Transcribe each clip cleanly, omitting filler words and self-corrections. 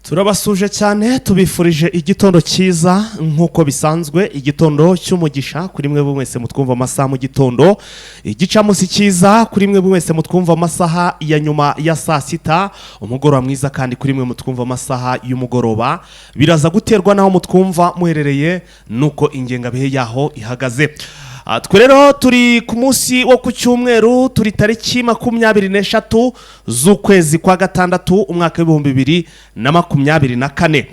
Turabasuje cyane, tubifurije igitondo cyiza nk'uko bisanzwe, igitondo cy'umugisha kuri mwe mwese mutwumva amasaha mu gitondo, igicamunsi cyiza kuri mwe mwese mutwumva amasaha ya nyuma ya saa sita, umugoroba mwiza kandi kuri mwe mutwumva amasaha y'umugoroba. Biraza guterwa n'aho mutwumva muherereye nuko ingengabihe yaho ihagaze. Twe rero turi ku munsi wo ku cyumweru, turi tariki 23 z'ukwezi kwa gatandatu, umwaka w'2024.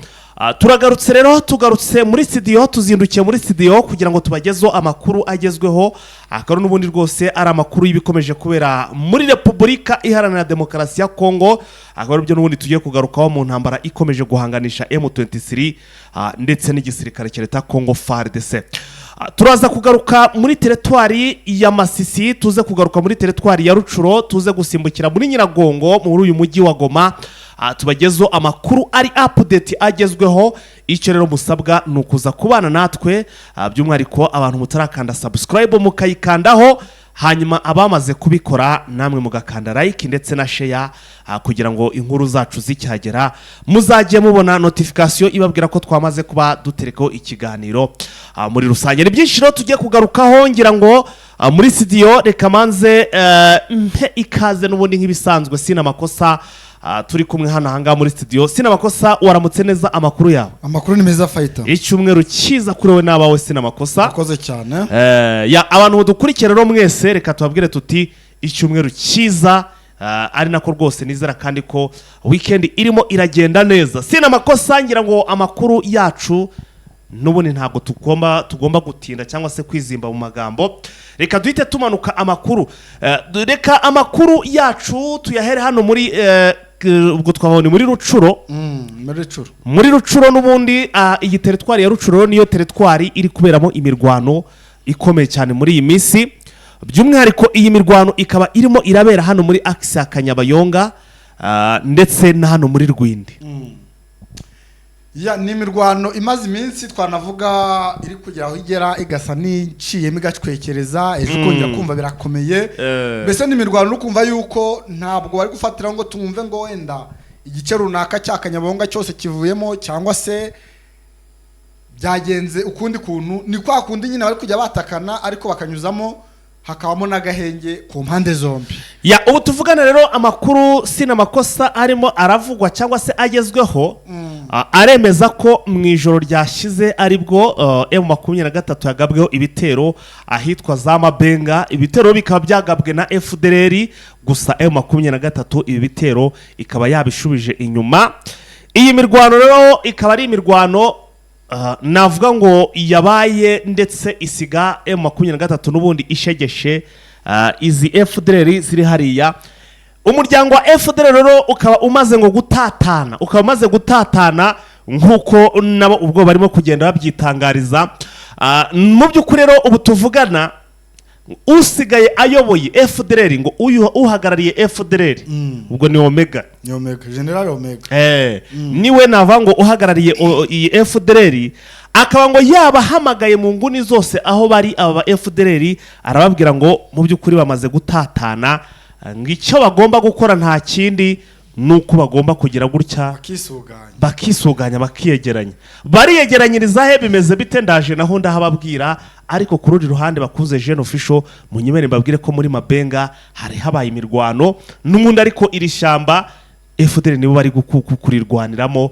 Turagarutse rero, tugarutse muri studio, tuzindukiye muri studio kugira ngo tubagezeho amakuru agezweho, akaba n'ubundi rwose ari amakuru y'ibikomeje kubera muri Repubulika Iharanira Demokarasi ya Kongo, akaba aribyo n'ubundi tugiye kugarukaho mu ntambara ikomeje guhanganisha M23 ndetse n'igisirikare cya leta ya Kongo FARDC. Turaza kugaruka muri teritwari ya Masisi, tuze kugaruka muri teritwari ya Rutshuru, tuze gusimbukira muri Nyiragongo, muri uyu mujyi wa Goma, tubagezeho amakuru ari update agezweho. Icyo rero musabwa ni ukuza kubana natwe, by'umwihariko abantu mutarakanda subscribe mukayikandaho, hanyuma abamaze kubikora namwe mugakanda like ndetse na share, kugira ngo inkuru zacu zicyagera muzajye mubona notification ibabwira ko twamaze kuba duterekaho ikiganiro. Muri rusange ni byinshi rero tugiye kugarukaho. Ngira ngo muri studio reka manze mpe ikaze n'ubundi nk'ibisanzwe Sina Makosa, turi kumwe hano ahangaha muri studio. Sina Makosa, waramutse neza? Amakuru yawe? Amakuru ni meza, Fayita. Icyumweru cyiza kuri wowe n'abawe, Sina Makosa. Akoze cyane. Ya, abantu mudukurikira rero mwese, reka tubabwire tuti icyumweru cyiza, ari nako rwose nizera kandi ko weekend irimo iragenda neza. Sina Makosa, ngira ngo amakuru yacu n'ubundi ntabwo tugomba gutinda cyangwa se kwizimba mu magambo, reka duhite tumanuka amakuru. Reka amakuru yacu tuyahere hano muri ubwo twabonye muri Rutshuru. Muri Rutshuru. Muri Rutshuru n'ubundi, iyi teritwari ya Rutshuru niyo teritwari iri kuberamo imirwano ikomeye cyane muri iyi minsi. By'umwihariko iyi mirwano ikaba irimo irabera hano muri axe ya Kanyabayonga, ndetse na hano muri Rwindi. Ya, ni imirwano imaze iminsi, twanavuga iri kugera aho igera igasa n'iciyemo igacwekereza, ejo ukongera kumva birakomeye. Mbese ni imirwano uri kumva yuko ntabwo bari gufatira ngo tumve ngo wenda igice runaka cya Kanyabonga cyose kivuyemo cyangwa se byagenze ukundi kuntu. Ni kwa kundi nyine bari kujya batakana ariko bakanyuzamo, hakabamo n'agahenge ku mpande zombi. Ya, ubu tuvugana rero amakuru Sina Makosa arimo aravugwa cyangwa se agezweho, aremeza ko mu ijoro ryashize aribwo M23 yagabweho ibitero ahitwa za Mabenga. Ibitero bikaba byagabwe na FDLR, gusa M23 ibi bitero ikaba yabishubije inyuma. Iyi mirwano rero ikaba ari imirwano navuga ngo yabaye ndetse isiga M23 n'ubundi ishegeshe izi FDLR ziri hariya. Umuryango wa FDLR rero ukaba umaze ngo gutatana, ukaba umaze gutatana nk'uko nabo ubwo barimo kugenda babyitangariza. Mu by'ukuri rero ubu tuvugana usigaye ayoboye FDLR, ngo uyu uhagarariye FDLR ubwo ni Omega. Ni Omega, General Omega. Niwe navuga ngo uhagarariye iyi FDLR, akaba ngo yabahamagaye mu nguni zose aho bari aba ba FDLR, arababwira ngo mu by'ukuri bamaze gutatana, ngo icyo bagomba gukora nta kindi ni uko bagomba kugira gutya bakisuganya. Bakisuganya, bakiyegeranya. Bariyegeranyiriza he? Bimeze bite? Ndaje naho ndahababwira. Ariko ku rundi ruhande, bakunze Jeune Official, munyemere mbabwire ko muri Mabenga hari habaye imirwano n'ubundi, ariko iri shyamba FDLR nibo bari kurirwaniramo.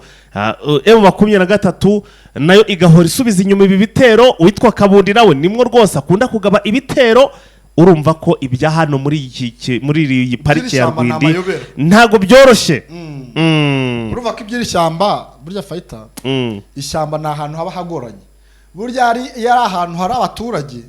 M23 nayo igahora isubiza inyuma ibi bitero. Uwitwa Kabundi nawe nimwo rwose akunda kugaba ibitero. Urumva ko ibya hano muri muri iyi parike ya Iby'iri shyamba ni Rwindi amayobera. ntabwo byoroshye. Urumva ko iby'iri shyamba burya, Fayita, ishyamba ni ahantu haba hagoranye. Burya iyo ari ahantu hari abaturage,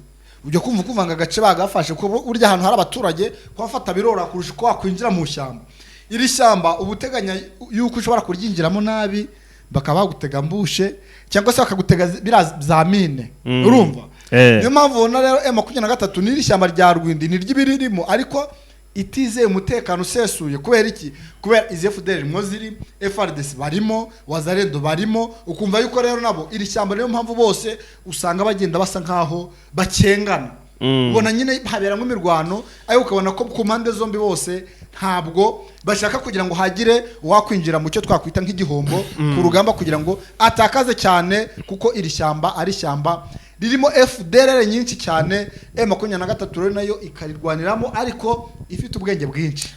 ujya kumva ukumva ngo agace bagafashe, kuko burya ahantu hari abaturage kuhafata biroroha kurusha uko wakwinjira mu ishyamba. Iri shyamba uba uteganya yuko ushobora kuryinjiramo nabi, bakaba bagutega ambushe cyangwa se bakagutega biriya za mine. Urumva? Niyo mpamvu ubona rero M23 n'iri shyamba rya Rwindi ni ry'ibirimo, ariko itizeye umutekano usesuye. Kubera iki? Kubera izi FDLR mwo ziri, FARDC barimo, Wazalendo barimo. Ukumva yuko rero nabo iri shyamba, niyo mpamvu bose usanga bagenda basa nkaho bakengana. Ubona nyine haberamo imirwano, ariko ukabona ko ku mpande zombi bose ntabwo bashaka kugira ngo hagire uwakwinjira mu cyo twakwita nk'igihombo ku rugamba, kugira ngo atakaze cyane, kuko iri shyamba ari ishyamba ririmo FDLR nyinshi cyane. M23 rero nayo ikarirwaniramo, ariko ifite ubwenge bwinshi.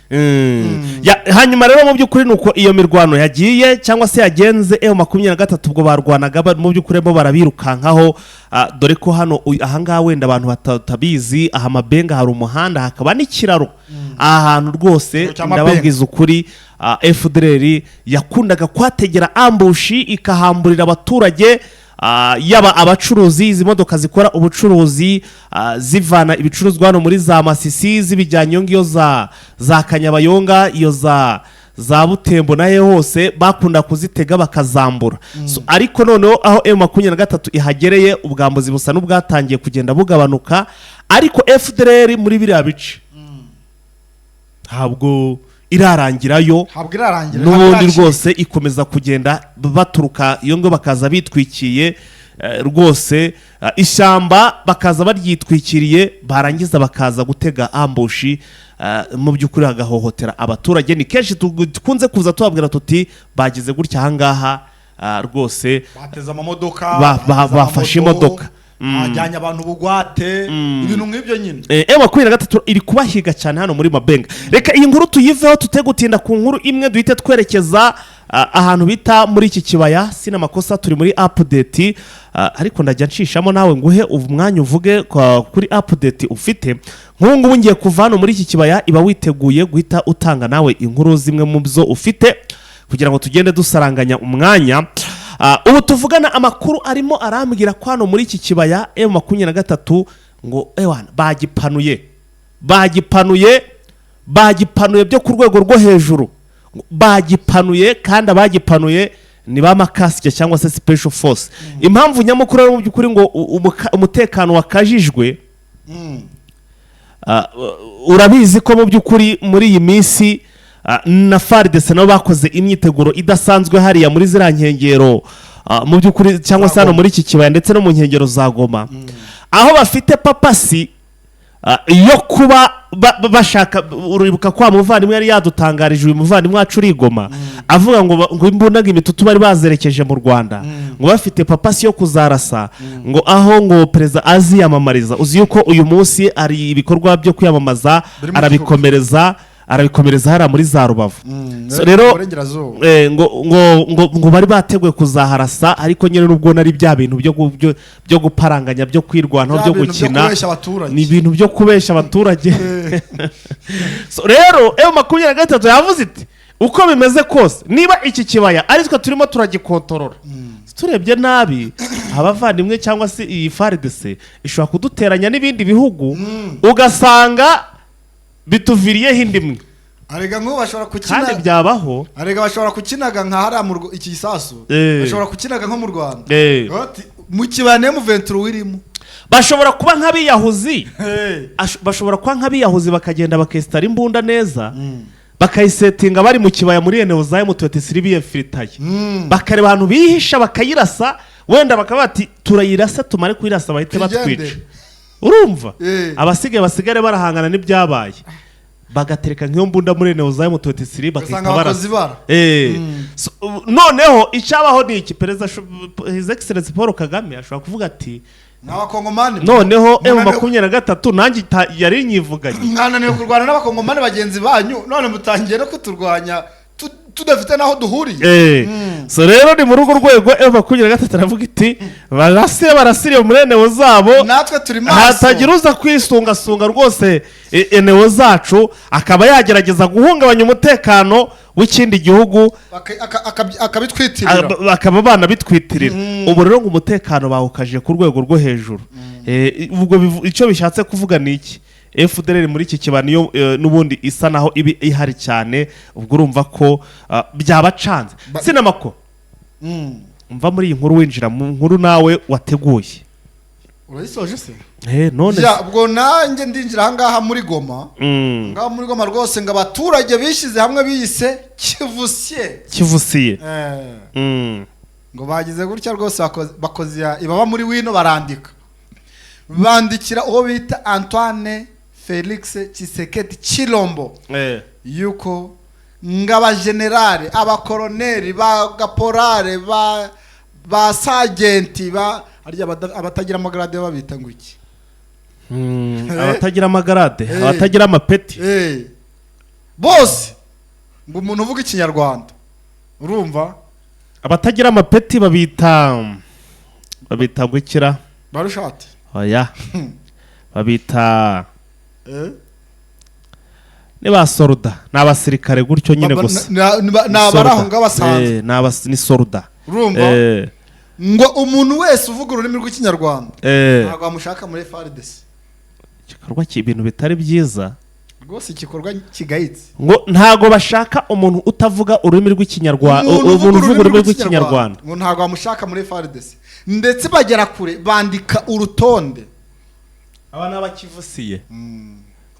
Hanyuma rero mu by'ukuri ni uko iyo mirwano yagiye cyangwa se yagenze. M23 ubwo barwanaga mu by'ukuri bo barabirukankaho, dore ko hano ahangaha wenda abantu batabizi, aha Mabenga hari umuhanda hakaba n'ikiraro. Aha hantu rwose Ikiraro cya Mabenga. ndababwiza ukuri, FDLR yakundaga kuhategera ambush, ikahamburira abaturage, yaba abacuruzi, izi modoka zikora ubucuruzi, zivana ibicuruzwa hano muri za Masisi zibijyanye iyo ngiyo za Kanyabayonga, iyo za Butembo nahe hose, bakunda kuzitega bakazambura. So, ariko noneho aho M23 ihagereye, ubwambuzi busa n'ubwatangiye kugenda bugabanuka, ariko FDLR muri biriya bice ntabwo irarangirayo. Ntabwo irarangira. N'ubundi ntabwo iracika. Rwose ikomeza kugenda baturuka iyo ngo bakaza bitwikiye, rwose ishyamba bakaza baryitwikiriye, barangiza bakaza gutega ambush, mu by'ukuri hagahohotera abaturage. Ni kenshi dukunze kuza tubabwira tuti bagize gutya ahangaha, rwose bateze amamodoka, bateze bafashe amamoto, imodoka. Bajyanye abantu bugwate, ibintu nk'ibyo nyine. M23 iri kubahiga cyane hano muri Mabenga. Reka iyi nkuru tuyiveho, tute gutinda ku nkuru imwe, duhite twerekeza ahantu bita muri iki kibaya. Sina makosa, turi muri update, ariko ndajya nshishamo nawe nguhe umwanya uvuge kuri update ufite. Nk'ubu ngubu ngiye kuva hano muri iki kibaya, iba witeguye guhita utanga nawe inkuru zimwe mu byo ufite kugira ngo tugende dusaranganya umwanya. Ubu tuvugana amakuru arimo arambwira ko hano muri iki kibaya M23 ngo ewana bagipanuye, bagipanuye, bagipanuye byo ku rwego rwo hejuru. Ngo bagipanuye, kandi abagipanuye ni ba makasike cyangwa se special force. Impamvu nyamukuru rero mu by'ukuri ngo umutekano wakajijwe, urabizi ko mu by'ukuri muri iyi minsi na FARDC nabo bakoze imyiteguro idasanzwe hariya muri ziriya nkengero, mu by'ukuri cyangwa se hano muri iki kibaya ndetse no mu nkengero za Goma, aho bafite papasi yo kuba bashaka. Uribuka ko wa muvandimwe yari yadutangarije, uyu muvandimwe wacu uri i Goma, avuga ngo ngo imbunda, imitutu bari bazerekeje mu Rwanda, ngo bafite papasi yo kuzarasa ngo aho ngo perezida aziyamamariza. Uzi yuko uyu munsi ari ibikorwa byo kwiyamamaza Biri mu arabikomereza hariya muri za Rubavu. So rero Burengerazuba. Ngo bari bateguye kuzaharasa, ariko nyine nubwo nari bya bintu byo guparanganya, byo kwirwanaho, Bya byo bintu byo gukina, kubeshya abaturage. ni ibintu byo kubeshya abaturage. So, rero M23 yavuze iti uko bimeze kose, niba iki kibaya ari twe turimo turagikontorora, turebye nabi abavandimwe cyangwa se iyi FARDC ishobora kuduteranya n'ibindi bihugu, ugasanga bituviriyeho indi imwe. Arega nk'ubu bashobora Kandi kukina byabaho. Arega bashobora kukinaga nka hariya mu iki gisasu bashobora kukinaga nko mu Rwanda. Bati, mu kibaya niyo muventuro wirimo. Bashobora kuba nk'abiyahuzi, bashobora kuba nk'abiyahuzi bakagenda bakesitara imbunda neza, bakayisetinga bari mu kibaya muri eneo za M23 biyefiritaye, bakareba ahantu bihisha bakayirasa, wenda bakaba bati turayirasa, tumare kuyirasa bahite Twigendere. batwica, urumva? Abasigaye basigare barahangana n'ibyabaye, bagatereka nk'iyo mbunda muri eneo za M23, bakahita Ugasanga barasa. bakoze ibara. So, noneho icyabaho ni iki? Perezida His Excellency Paul Kagame ashobora kuvuga ati Ni Abakongomani. Noneho M Munaniwe- 23 nanjye yari nyivuganye. Mwananiwe kurwana n'Abakongomani bagenzi banyu, none mutangiye no kuturwanya tudafite n'aho duhuriye. So rero ni muri urwo rwego M23 aravuga iti barase, barasiriye muri eneo zabo, Natwe turi maso. hatagira uza kwisungasunga rwose eneo zacu akaba yagerageza guhungabanya umutekano w'ikindi gihugu, Akabitwitirira. Bakaba banabitwitirira. Ubu rero ngo umutekano bawukaje ku rwego rwo hejuru. Ubwo icyo bishatse kuvuga ni iki? FDLR muri iki kibaya niyo n'ubundi isa naho ibi ihari cyane. Ubwo urumva ko byabacanze. Sinamako mva muri iyi nkuru, winjira mu nkuru nawe wateguye. Urayisoje se? None Ya, ubwo nanjye ndinjira ahangaha muri Goma. Ngaha muri Goma rwose ngo abaturage bishyize hamwe biyise Kivusiye. Kivusiye. Ngo bagize gutya rwose bakoze ibaba muri wino, barandika. Bandikira uwo bita Antoine Felix Tshisekedi Chilombo yuko ng'abajenerali, abakoroneri, ba gaporale, ba sajenti, ba harya abatagira amagarade babita ngo iki? Abatagira amagarade, abatagira amapeti. Bose ngo umuntu uvuga Ikinyarwanda, urumva? Abatagira amapeti babita gukira. Barushati. Oya, babita ni ba soruda, ni abasirikare gutyo nyine gusa. Ni abari aho ngaho basanzwe. Ni soruda. Urumva, ngo umuntu wese uvuga ururimi rw'Ikinyarwanda ntabwo bamushaka muri FARDC. Igikorwa cy'ibintu bitari byiza. Rwose igikorwa kigayitse. Ngo ntago bashaka umuntu utavuga ururimi rw'Ikinyarwanda, umuntu uvuga ururimi rw'Ikinyarwanda. Ngo ntabwo bamushaka muri FARDC, ndetse bagera kure bandika urutonde. Aba ni abakivusiye,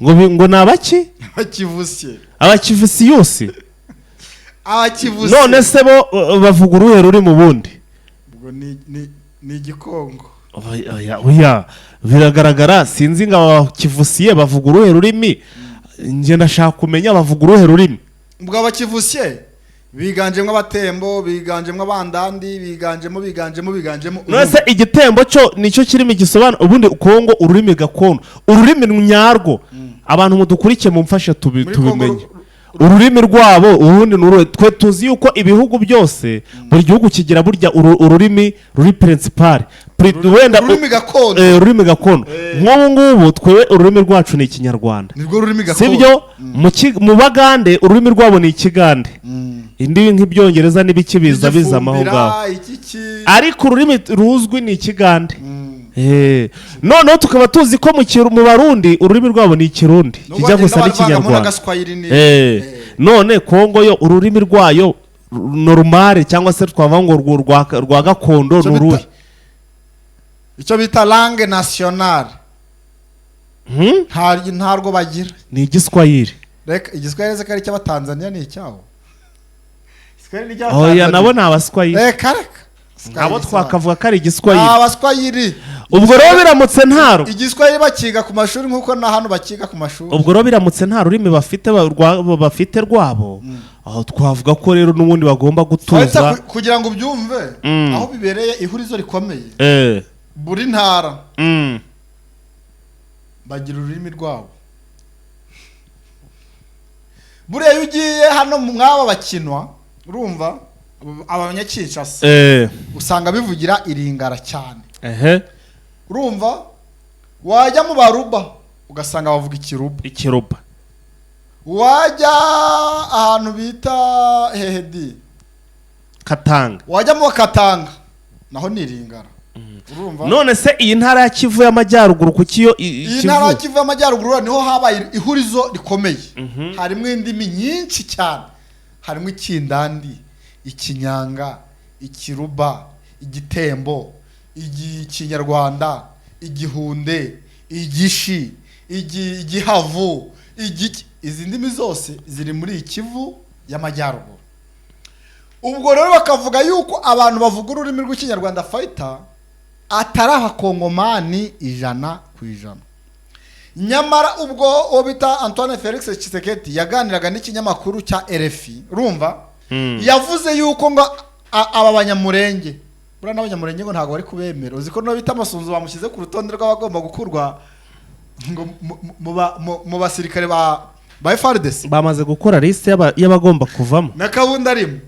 ngo ngo ni abaki? Abakivusiye. Abakivusiyusi. Abakivusiye. None se bo bavuga uruhe rurimi ubundi? Ubwo ni Igikongo. Oya, oya, oya, biragaragara. Sinzi ngo abakivusiye bavuga uruhe rurimi. Njye ndashaka kumenya bavuga uruhe rurimi. Ubwo abakivusiye biganjemo Abatembo, biganjemo Abandandi, biganjemo. None se igitembo cyo nicyo kirimi gisobanura ubundi Kongo? Ururimi gakondo, ururimi nyarwo, abantu mudukurikiye mumfashe Muri Kongo tubimenye, ururimi rwabo urundi ni uruhe? Twe tuzi yuko ibihugu byose, buri gihugu kigira burya ururimi ruri principal. Wenda Ururimi gakondo. Ururimi gakondo. Nk'ubu ngubu twewe ururimi rwacu ni Ikinyarwanda. Nirwo rurimi gakondo. Sibyo? Mu Bagande ururimi rwabo ni Ikigande. Indi nk'ibyongereza n'ibiki biza bizamo aho ngaho. Igifumbira, ikiki. Ariko ururimi ruzwi ni Ikigande. Noneho tukaba tuzi ko mu Barundi ururimi rwabo ni Ikirundi Nubwo kijya bagenda gusa bavangamo n'Ikinyarwanda. n'Agaswahili None Kongo yo ururimi rwayo normale, cyangwa se twavuga ngo rwa gakondo, Icyo ni uruhe? Icyo bita langue nationale Hmm? Ntarwo bagira. Ni Igiswahili. Reka, Igiswahili se ko ari icy'Abatanzaniya? Ni icyabo Igiswahili ni Oya. icy'Abatanzaniya. Nabo ni Abaswahili. Reka reka. Nabo twakavuga ko ari Igiswahili. Abaswahili. Ubwo rero biramutse ntaro Igiswahili bakiga ku mashuri nk'uko na hano bakiga ku mashuri. Ubwo rero biramutse nta rurimi bafite bafite rwabo, aho twavuga ko rero n'ubundi bagomba Uretse gutuza. Kugira ngo ubyumve, aho bibereye ihurizo rikomeye, buri ntara bagira ururimi rwabo. Buriya iyo ugiye hano mw'aba bakinwa, urumva, aba Banyakinshasa, usanga bivugira Iringara cyane. Urumva, wajya mu Baruba ugasanga bavuga Ikiruba. Ikiruba. Wajya ahantu bita hehedi? Katanga. Wajya mu Katanga naho ni Iringara, urumva? None se iyi ntara ya Kivu y'Amajyaruguru, kuki yo Iyi ntara ya Kivu Kivu y'Amajyaruguru niho habaye ihurizo rikomeye. Harimo indimi nyinshi cyane, harimo Ikindandi, Ikinyanga, Ikiruba, Igitembo, Ikinyarwanda, Igihunde, Igishi, Igihavu, izi ndimi zose ziri muri iyi Kivu y'Amajyaruguru. Ubwo rero bakavuga yuko abantu bavuga ururimi rw'Ikinyarwanda, fayita, atari Abakongomani 100%. Nyamara ubwo uwo bita Antoine Felix Tshisekedi yaganiraga n'ikinyamakuru cya RFI, urumva, yavuze yuko ngo aba Banyamurenge, buriya n'Abanyamurenge ngo ntabwo bari kubemera. Uzi ko n'uwo bita Amasunzu bamushyize ku rutonde rw'abagomba gukurwa ngo mu basirikare ba FARDC. Bamaze gukora lisite y'abagomba kuvamo. Na Kabundi arimo,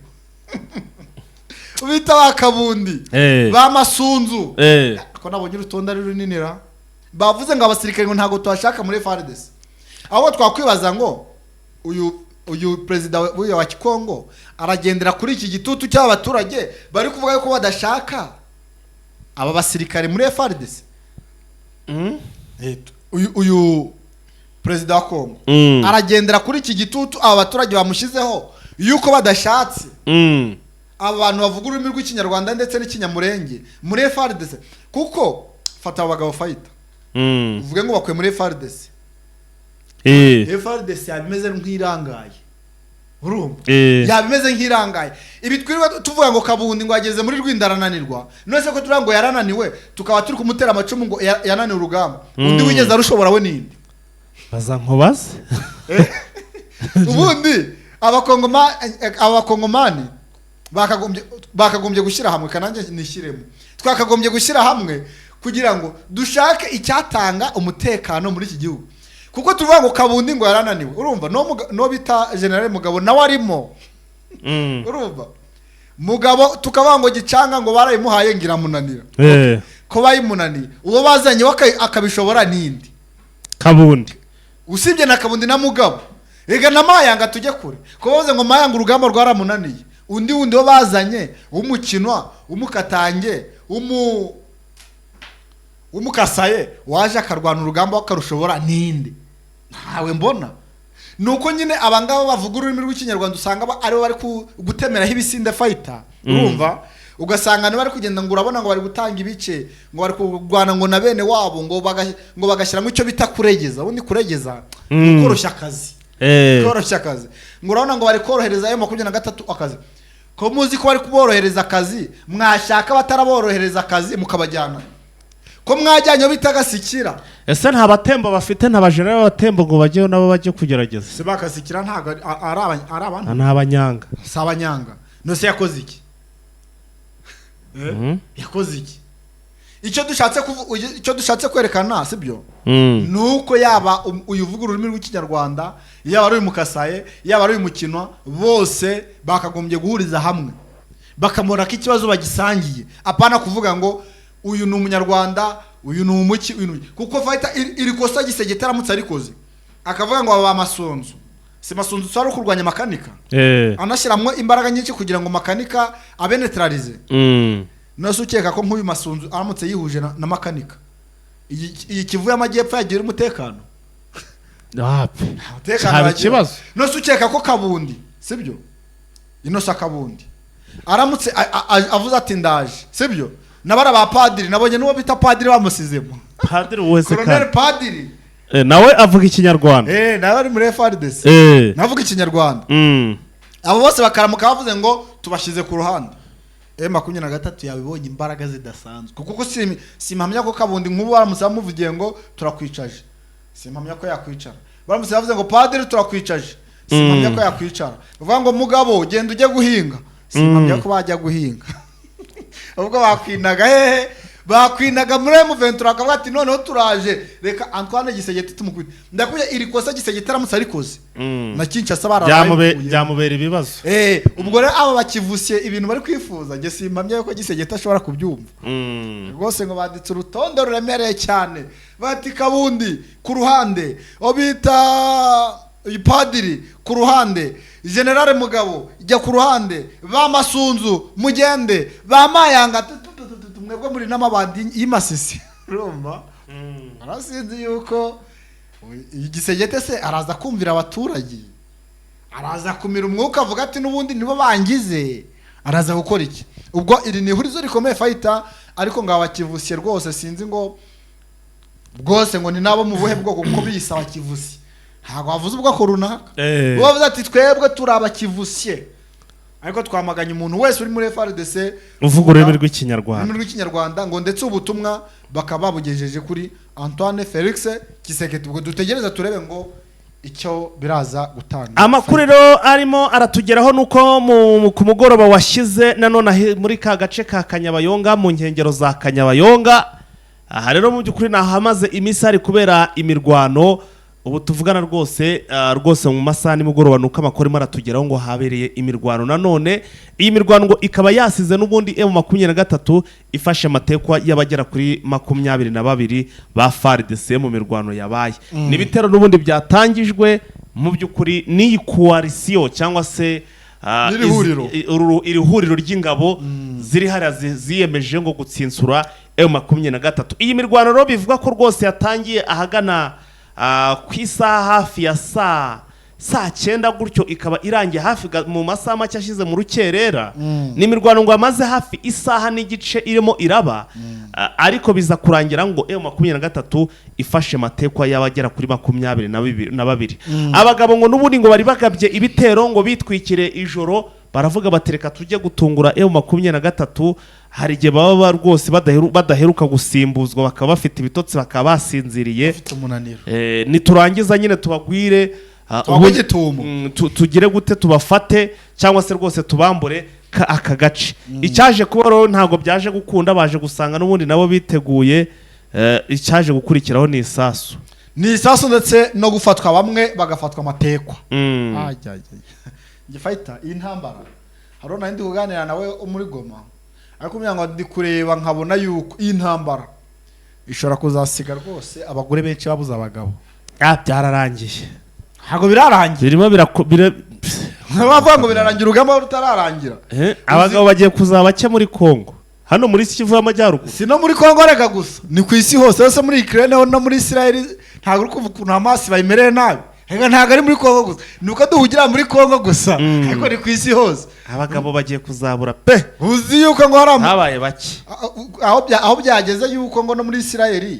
bita ba Kabundi, ba Masunzu. Ko nabonye urutonde ari runini ra, bavuze ngo abasirikare ngo ntabwo tuhashaka muri FARDC. Ahubwo twakwibaza ngo uyu perezida w'uyu wa Kongo aragendera kuri iki gitutu cy'abaturage bari kuvuga yuko badashaka aba basirikare muri FARDC? Uyu perezida wa Kongo aragendera kuri iki gitutu aba baturage bamushyizeho yuko badashatse aba bantu bavuga ururimi rw'Ikinyarwanda ndetse n'Ikinyamurenge muri FARDC? Kuko fata aba bagabo, fayita, uvuge ngo bakuye muri FARDC, FARDC yaba imeze nk'irangaye. Urumva, yaba imeze nk'irangaye. Ibi twirirwa tuvuga ngo Kabundi ngo ageze muri Rwinda arananirwa. None se ko tuvuga ngo yarananiwe, tukaba turi kumutera amacumu ngo yananiwe urugamba, undi wigeze arushobora we ninde? Baza nkubaze. Ubundi abakongomani bakagombye gushyira hamwe, kananjye nishyiremo, twakagombye gushyira hamwe kugira ngo dushake icyatanga umutekano muri iki gihugu, kuko tuvuga ngo Kabundi ngo yarananiwe. Urumva, no bita General Mugabo nawe arimo. Urumva, Mugabo tukavuga ngo Gicanga ngo barayimuhaye ngo iramunanira. Ko bayimunaniye, uwo bazanye we akabishobora nindi? Kabundi. Usibye na Kabundi na Mugabo, rega na Mayanga, tujye kure, ko bavuze ngo Mayanga urugamba rwaramunaniye, undi wundi wo bazanye w'umukinwa, w'umukatange, w'umukasaye, waje akarwana urugamba akarushobora ninde? Ntawe mbona. Ni uko nyine abangaba bavuga ururimi rw'Ikinyarwanda usanga aribo bari gutemeraho ibisinde, fayita. Urumva, ugasanga niba bari kugenda ngo urabona ngo bari gutanga ibice, ngo bari kurwana ngo na bene wabo, ngo bagashyiramo icyo bita kuregeza. Ubundi kuregeza ni koroshya akazi. Koroshya akazi, ngo urabona ngo bari korohereza ayo 23 akazi. Ko muzi ko bari kuborohereza akazi, mwashaka bataraborohereza akazi mukabajyana, ko mwajyanye aho bita Gasikira? Ese nta batembo bafite, nta bajenera b'abatembo ngo bajyeho nabo bajye kugerageza? Se bakasikira ntabwo ari abantu? Ni abanyanga. Si abanyanga? Nose yakoze iki? Yakoze iki? Icyo dushatse kwerekana, sibyo, ni uko yaba uyu uvuga ururimi rw'Ikinyarwanda, yaba ari uyu mukasaye, yaba ari uyu mukinwa, bose bakagombye guhuriza hamwe bakamubona ko ikibazo bagisangiye, apana kuvuga ngo uyu ni Umunyarwanda, uyu ni umuki, uyu ni umuki. Kuko fayita, iri kosa Gisegeti aramutse arikoze, akavuga ngo aba ba Masunzu, si Masunzu si ari kurwanya Makanika, anashyiramo imbaraga nyinshi kugira ngo Makanika abe neutralisé. Nose ukeka ko nk'uyu Masunzu aramutse yihuje na Makanika, iyi Kivu y'Amajyepfo yagira umutekano? Wapi. Umutekano Haba wagira. ikibazo. Nose ukeka ko Kabundi, sibyo, inosa Kabundi aramutse avuze ati ndaje, sibyo, nabara ba padiri, nabonye n'uwo bita padiri bamusizemo. Padiri wese? Colonel Kandi padiri. Nawe avuga Ikinyarwanda. Nawe ari muri FARDC. Navuga Ikinyarwanda. Abo bose bakaramuka bavuze ngo tubashyize ku ruhande, M23 yabibonye imbaraga zidasanzwe, kuko simpamya ko Kabundi nk'ubu baramutse bamuvugiye ngo turakwicaje, simpamya ko yakwicara. Baramutse bavuze ngo padiri turakwicaje, simpamya ko yakwicara. Bavuga ngo Mugabo genda ujye guhinga, simpamya ko bajya guhinga. Ubwo bakwinaga hehe? Bakwinaga muri M23, bakavuga ati noneho turaje, reka Antoine Gisegeti tumukubite. Ndakubwira, iri kosa Gisegeti aramutse arikoze, na Kinshasa bararaye. Byamubera ibibazo. Ubwo rero aba bakivusiye ibintu bari kwifuza, njye simpamya yuko Gisegeti ashobora kubyumva. Rwose ngo banditse urutonde ruremereye cyane, bati Kabundi ku ruhande, uwo bita padiri ku ruhande, Generale Mugabo jya ku ruhande, ba Masunzu mugende, ba Mayanga tu, mwebwe muri n'amabandi y'Imasisi. Urumva, arasinzi yuko Igisegete se araza kumvira abaturage, araza kumira umwuka avuga ati n'ubundi nibo bangize, araza gukora iki? Ubwo iri ni ihurizo rikomeye, fayita. Ariko ngo abakivusiye rwose sinzi ngo rwose ngo ni nabo mu buhe bwoko, kuko biyise abakivusi, ntabwo bavuze ubwoko runaka. Bavuze ati twebwe turi abakivusiye, ariko twamaganye umuntu wese uri muri FARDC uvuga ururimi rw'Ikinyarwanda. Ururimi rw'Ikinyarwanda, ngo ndetse ubutumwa bakaba babugejeje kuri Antoine Felix Tshisekedi. Ubwo dutegereze turebe ngo icyo biraza gutanga. Amakuru rero arimo aratugeraho nuko ku mugoroba washyize nanone muri ka gace ka Kanyabayonga, mu nkengero za Kanyabayonga, aha rero mu by'ukuri ni ahamaze iminsi hari kubera imirwano. Ubu tuvugana rwose, rwose mu masaha nimugoroba, nuko amakuru arimo aratugeraho ngo habereye imirwano nanone. Iyi mirwano ngo ikaba yasize n'ubundi M23 ifashe amatekwa y'abagera kuri 22 ba FARDC mu mirwano yabaye. Ni ibitero n'ubundi byatangijwe mu by'ukuri n'iyi coalition cyangwa se N'iri huriro. Iri huriro ry'ingabo ziri hariya ziyemeje ngo gutsinsura M23. Iyi mirwano rero bivuga ko rwose yatangiye ahagana ku isaha hafi ya saa saa 9 gutyo, ikaba irangiye hafi mu masaha make ashize mu rukerera. Ni imirwano ngo yamaze hafi isaha n'igice irimo iraba, ariko biza kurangira ngo M23 ifashe matekwa y'abagera kuri 22. Abagabo ngo n'ubundi ngo bari bagabye ibitero ngo bitwikire ijoro, baravuga bati reka tujye gutungura M23. Hari igihe baba rwose badaheruka gusimbuzwa, bakaba bafite ibitotsi, bakaba basinziriye. Ufite umunaniro. Niturangiza nyine tubagwire, Tubagwe ubundi igitumo. Tugire gute, tubafate cyangwa se rwose tubambure aka gace. Icyaje kuba rero ntabwo byaje gukunda, baje gusanga n'ubundi nabo biteguye. Icyaje gukurikiraho ni isasu. Ni isasu ndetse no gufatwa, bamwe bagafatwa amatekwa. Ajya, ajya, ajya. Njye fighter, iyi ntambara hari uwo nari ndi kuganira nawe wo muri Goma, ariko kugira ngo ndi kureba nkabona yuko iyi ntambara ishobora kuzasiga rwose abagore benshi babuze abagabo. Ah, byararangiye. Ntabwo birarangira. Birimo Bavuga ngo birarangira, urugamba rutararangira. Abagabo bagiye kuzaba bake muri Kongo, hano muri Kivu y'Amajyaruguru. Si no muri Kongo reka gusa, ni ku isi hose hose, muri Ukraine ho no muri Israel. Ntabwo uri kumva ukuntu Hamas bayimereye nabi? Reka, ntabwo ari muri Kongo gusa, ni uko duhugira muri Kongo gusa, ariko ni ku isi hose. Abagabo bagiye kuzabura pe. Uzi yuko ngo hari Habaye bake. Aho byageze yuko ngo no muri Israel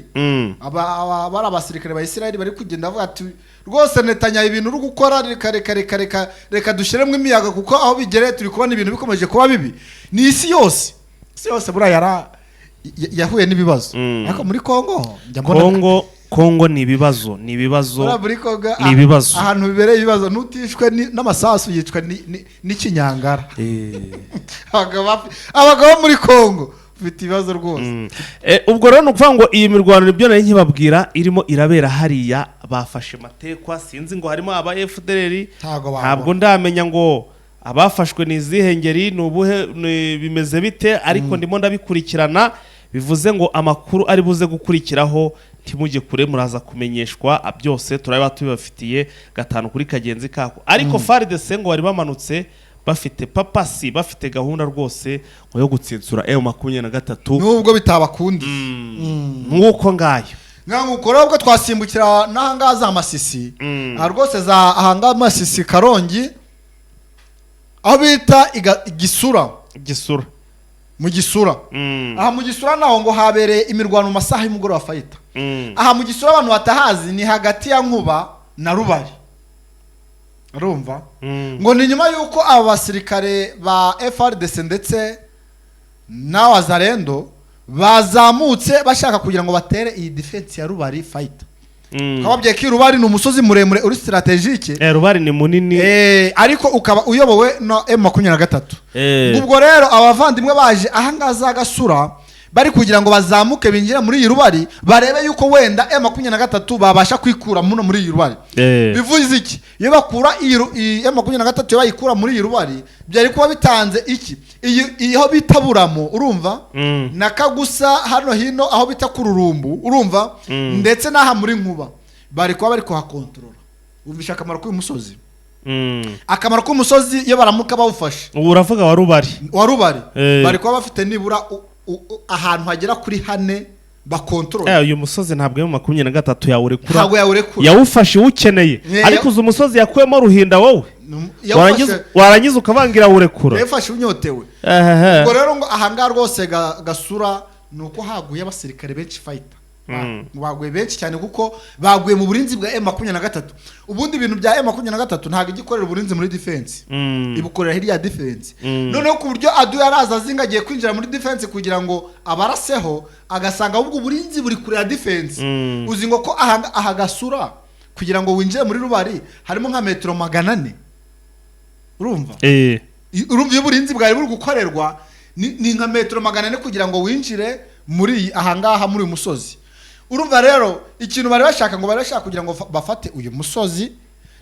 aba bari abasirikare ba Israel bari kugenda bavuga ati rwose Netanyahu, ibintu uri gukora, reka reka reka reka reka dushyiremo imiyaga, kuko aho bigereye turi kubona ibintu bikomeje kuba bibi. Ni isi yose, isi yose buriya yahuye n'ibibazo. Ariko muri Kongo njya mbona Kongo ni ibibazo, ni ibibazo. Buriya muri Kongo Ni ibibazo. ahantu bibereye ibibazo, ntutishwe n'amasasu, yicwa n'ikinyangara. Abagabo muri Kongo bafite ibibazo rwose. Ubwo rero ni ukuvuga ngo iyi mirwano, nibyo nari nkibabwira, irimo irabera hariya. Bafashe matekwa, sinzi ngo harimo aba FDLR. Ntago babona. Ntabwo ndamenya ngo abafashwe ni izihe ngeri, ni ubuhe, bimeze bite, ariko ndimo ndabikurikirana. Bivuze ngo amakuru ari buze gukurikiraho, ntimujye kure, muraza kumenyeshwa byose, turaba tubibafitiye gatanu kuri kagenzi kako. Ariko FARDC ngo bari bamanutse bafite papasi, bafite gahunda rwose ngo yo gutsinsura M23. Nubwo bitabakundi. Nk'uko ngayo. Nkanguko rero ubwo twasimbukira n'ahangaha za Masisi. Aha rwose za ahangaha Masisi, Karongi, aho bita Igisura. Gisura. Mu Gisura. Aha mu Gisura naho ngo habereye imirwano mu masaha y'umugoroba, fighter. Aha mu Gisura, abantu batahazi, ni hagati ya Nkuba na Rubari, urumva? Ngo ni nyuma y'uko aba basirikare ba FARDC ndetse n'Abazarendo bazamutse bashaka kugira ngo batere iyi defense ya Rubari, fighter. Twababwiye ko Rubari ni umusozi muremure uri stratégique. Rubari ni munini. Ariko ukaba uyobowe na M23. Ubwo rero abavandimwe baje ahangaha za Gasura bari kugira ngo bazamuke binjire muri iyi Rubari, barebe yuko wenda M23 babasha kwikura muno muri iyi Rubari. Bivuze iki? Iyo bakura iyi M23, iyo bayikura muri iyi Rubari, byari kuba bitanze iki? Iyi aho bita Buramo, urumva? Na Kagusa hano hino aho bita Kururumbu, urumva? Ndetse n'aha muri Nkuba bari kuba bari kuhakontorora. Wumvisha akamaro k'uyu musozi? Akamaro k'umusozi iyo baramuka bawufashe. Ubu uravuga wa Rubari. Wa Rubari. Bari kuba bafite nibura ahantu hagera kuri hane bakontorora. Uyu musozi ntabwo M23 yawurekura. Ntabwo yawurekura. Yawufashe uwukeneye. Ariko uzi umusozi yakuyemo Ruhinda wowe? Warangiza ukavangira awurekura. Yawufashe unyotewe. Ehehe. Ubwo rero ngo ahangaha rwose Gasura ni uko haguye abasirikare benshi, fighter. Baguye benshi cyane kuko baguye mu burinzi bwa M23. Ubundi ibintu bya M23 ntabwo ijya ikorera uburinzi muri defense, ibukorera hirya ya defense. Noneho ku buryo adu yaraza azinga agiye kwinjira muri defense kugira ngo abaraseho, agasanga ahubwo uburinzi buri kure ya defense. Uzi ngo ko aha Gasura kugira ngo winjire muri Rubari harimo nka metero 400, urumva? Urumva iyo uburinzi bwari buri gukorerwa ni nka metero 400 kugira ngo winjire muri ahangaha muri uyu musozi. Urumva rero ikintu bari bashaka, ngo bari bashaka kugira ngo bafate uyu musozi,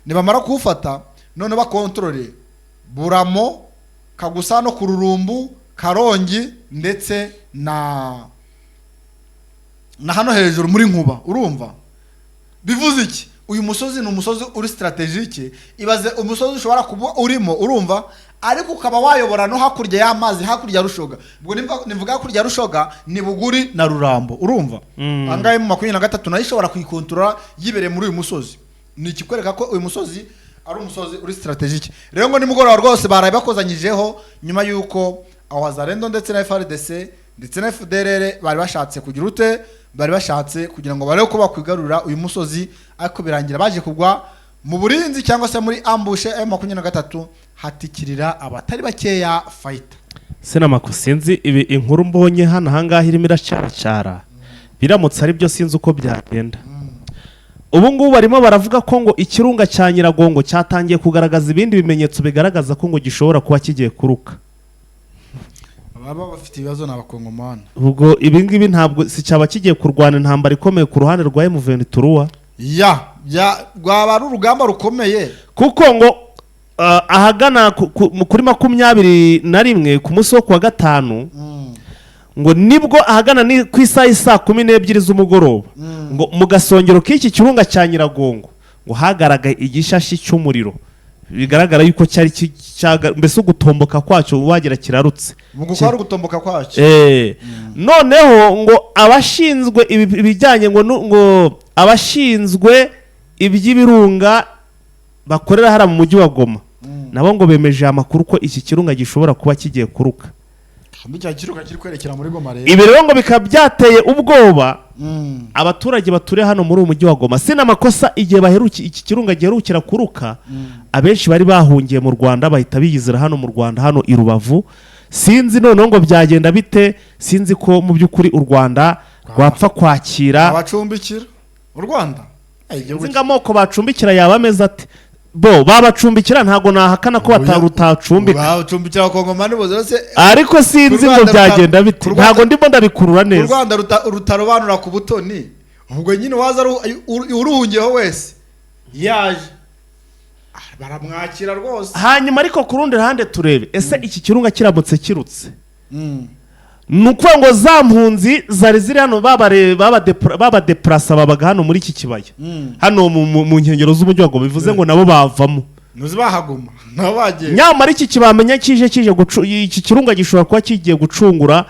nibamara kuwufata none bakontorore Buramo, Kagusa no Kururumbu, Karongi ndetse na hano hejuru muri Nkuba, urumva? Bivuze iki? Uyu musozi ni umusozi uri stratégique. Ibaze umusozi ushobora kuba urimo, urumva, ariko ukaba wayobora no hakurya y'amazi, hakurya ya Rushoga. Ubwo nivuga hakurya ya Rushoga ni Buguri na Rurambo, urumva? Ahangaha mu 23 nayo ishobora kuyikontorora yibereye muri uyu musozi. Ni ikikwereka ko uyu musozi Ari umusozi uri stratégique. Rero ngo nimugoroba rwose baraye bakozanyijeho, nyuma y'uko Wazalendo ndetse na FARDC ndetse na FDLR bari bashatse kugira ute, bari bashatse kugira ngo barebe ko bakwigarurira uyu musozi, ariko birangira baje kugwa mu burinzi cyangwa se muri ambush M23, hatikirira abatari bakeya, fighter. Sinamako, sinzi ibi inkuru mbonye hano ahangaha irimo iracyaracyara. Biramutse ari byo, sinzi uko byagenda. Ubu ngubu barimo baravuga ko ngo ikirunga cya Nyiragongo cyatangiye kugaragaza ibindi bimenyetso bigaragaza ko ngo gishobora kuba kigiye kuruka. Ababa bafite ibibazo ni Abakongomani. Ubwo ibi ngibi ntabwo si cyaba kigiye kurwana intambara ikomeye ku ruhande rwa M23? Ya, rwaba ari urugamba rukomeye. Kuko ngo ahagana kuri 21, ku munsi wo kuwa gatanu, ngo nibwo ahagana ni ku isaha y'i 12:00 z'umugoroba, ngo mu gasongero k'iki kirunga cya Nyiragongo ngo hagaragaye igishashi cy'umuriro, bigaragara yuko cyari mbese ugutomboka kwacyo wagira kirarutse. Mu gukora ugutomboka kwacyo. Noneho ngo abashinzwe ibijyanye ngo ngo abashinzwe iby'ibirunga bakorera hariya mu mujyi wa Goma, nabo ngo bemeje aya makuru ko iki kirunga gishobora kuba kigiye kuruka. Kandi cya kiruka kiri kwerekera muri Goma rero. Ibi rero ngo bikaba byateye ubwoba abaturage baturiye hano muri uyu mujyi wa Goma. Si n'amakosa, igihe baheruki iki kirunga giherukira kuruka, abenshi bari bahungiye mu Rwanda, bahita biyizira hano mu Rwanda, hano i Rubavu. Sinzi noneho ngo byagenda bite, sinzi ko mu by'ukuri u Rwanda rwapfa kwakira. Abacumbikira u Rwanda. Igihugu Sinzi ngo amoko bacumbikira yaba ameze ate. Bo babacumbikira, ntabwo nahakana ko rutacumbika. Bacumbikira Abakongomani bose se? Ariko sinzi Ku ngo Rwanda byagenda bite. ku Rwanda- Ntabwo ndimo ndabikurura U neza. Rwanda rutarobanura ku butoni. Ubwo nyine waza uruhungiyeho wese yaje, baramwakira rwose. Hanyuma ariko ku rundi ruhande turebe, ese iki kirunga kiramutse kirutse, ni ukuvuga ngo za mpunzi zari ziri hano babadepurasa, babaga hano muri iki kibaya, hano mu nkengero z'umujyi wa Goma, bivuze ngo nabo bavamo. Ntuzi bahaguma nabo bagiye. Nyamara iki kibamenya kije iki kirunga gishobora kuba kigiye gucungura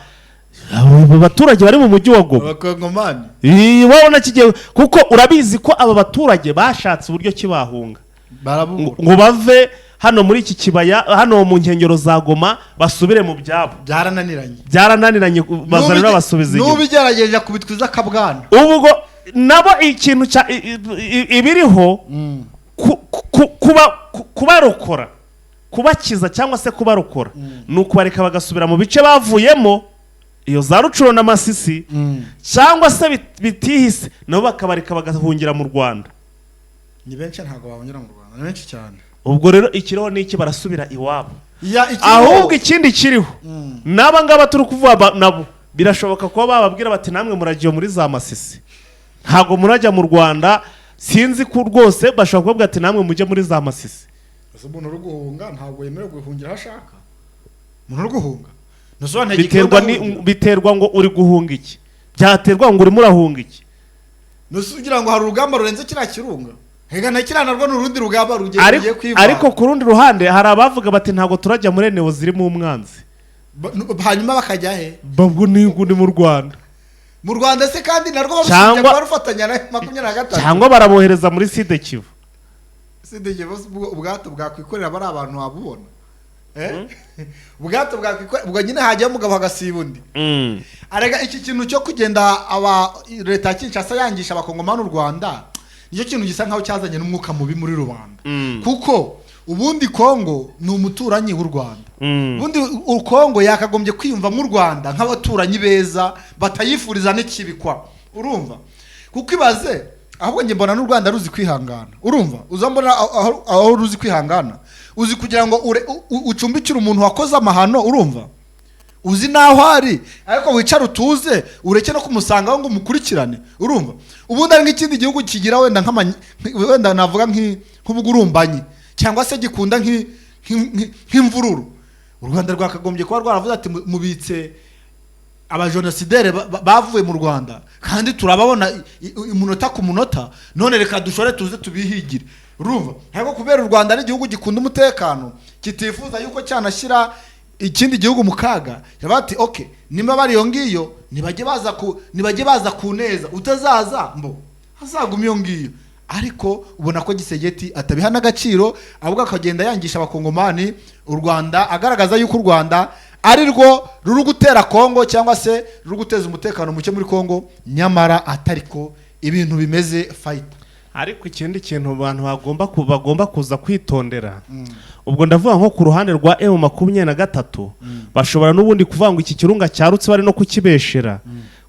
abo baturage bari mu mujyi wa Goma. Abakongomani. Ii, wabona kigiye, kuko urabizi ko aba baturage bashatse uburyo kibahunga Barabubura. ngo bave hano muri iki kibaya, hano mu nkengero za Goma, basubire mu byabo. Byarananiranye. Byarananiranye, bazana basubiza inyuma. N'ubigerageje akubitwa akabwana. Ubwo nabo ikintu cya ibiriho kubarokora, kubakiza cyangwa se kubarokora, ni ukubareka bagasubira mu bice bavuyemo, iyo za Rucuro na Masisi, cyangwa se bitihise nabo bakabareka bagahungira mu Rwanda. Ni benshi, ntabwo babanyura mu Rwanda, ni benshi cyane. Ubwo rero ikiriho ni iki? Barasubira iwabo. Ya, ikiriho- Ahubwo ikindi kiriho, n'aba ngaba turi kuvuga nabo birashoboka kuba bababwira bati: "Namwe muragiye muri za Masisi, ntabwo murajya mu Rwanda." Sinzi ko rwose bashobora kubavuga ati: "Namwe mujye muri za Masisi." Ese umuntu uri guhunga ntabwo yemerewe guhungira aho ashaka? Umuntu uri guhunga ntusobanure. Biterwa ni biterwa ngo uri guhunga iki, byaterwa ngo urimo urahunga iki. Ugira ngo hari urugamba rurenze kiriya kirunga? Hega na kiriya narwo ni urundi rugamba rugiye rugiye kwivanga. Ariko ku rundi ruhande hari abavuga bati: "Ntabwo turajya muri eneo zirimo umwanzi." Hanyuma bakajya he? Babwo ni ni mu Rwanda. Mu Rwanda se kandi narwo barushinja kuba rufatanya na 23? Cyangwa barabohereza muri Sud Kivu. Sud Kivu se ubwato bwakwikorera bari abantu wabubona? Eh? Ubwato bwakwikorera, ubwo nyine hajyaho umugabo hagasiba undi. Arega iki kintu cyo kugenda aba leta ya Kinshasa yangisha Abakongomani u Rwanda, nicyo kintu gisa nkaho cyazanye n'umwuka mubi muri rubanda, kuko ubundi Kongo ni umuturanyi w'u Rwanda. Ubundi Kongo yakagombye kwiyumva mu Rwanda nk'abaturanyi beza batayifuriza n'ikibikwa, urumva? Kuko ibaze, ahubwo njye mbona n'u Rwanda ruzi kwihangana, urumva? Uza mbona aho ruzi kwihangana, uzi kugira ngo ucumbikire umuntu wakoze amahano, urumva, uzi n'aho ari, ariko wicara utuze, ureke no kumusangaho ngo umukurikirane, urumva? Ubundi ari nk'ikindi gihugu kigira wenda wenda navuga nk'ubugurumbanyi cyangwa se gikunda nk'imvururu, u Rwanda rwakagombye kuba rwaravuze ati: "Mubitse abajenosideri bavuye mu Rwanda kandi turababona umunota ku munota, none reka dushore tuze tubihigire," urumva? Ariko kubera u Rwanda ari igihugu gikunda umutekano, kitifuza yuko cyanashyira ikindi gihugu mu kaga, yabaga ati: "Ok, nimba bari iyo ngiyo, nibajye baza ku neza, utazaza mbo azaguma iyo ngiyo." Ariko ubona ko Tshisekedi atabiha n'agaciro, ahubwo akagenda yangisha Abakongomani u Rwanda, agaragaza yuko u Rwanda ari rwo ruri gutera Kongo cyangwa se ruri guteza umutekano muke muri Kongo, nyamara atari ko ibintu bimeze, Fighter. Ariko ikindi kintu abantu bagomba kuza kwitondera, ubwo ndavuga nko ku ruhande rwa M23, bashobora n'ubundi kuvuga ngo iki kirunga cyarutse bari no kukibeshera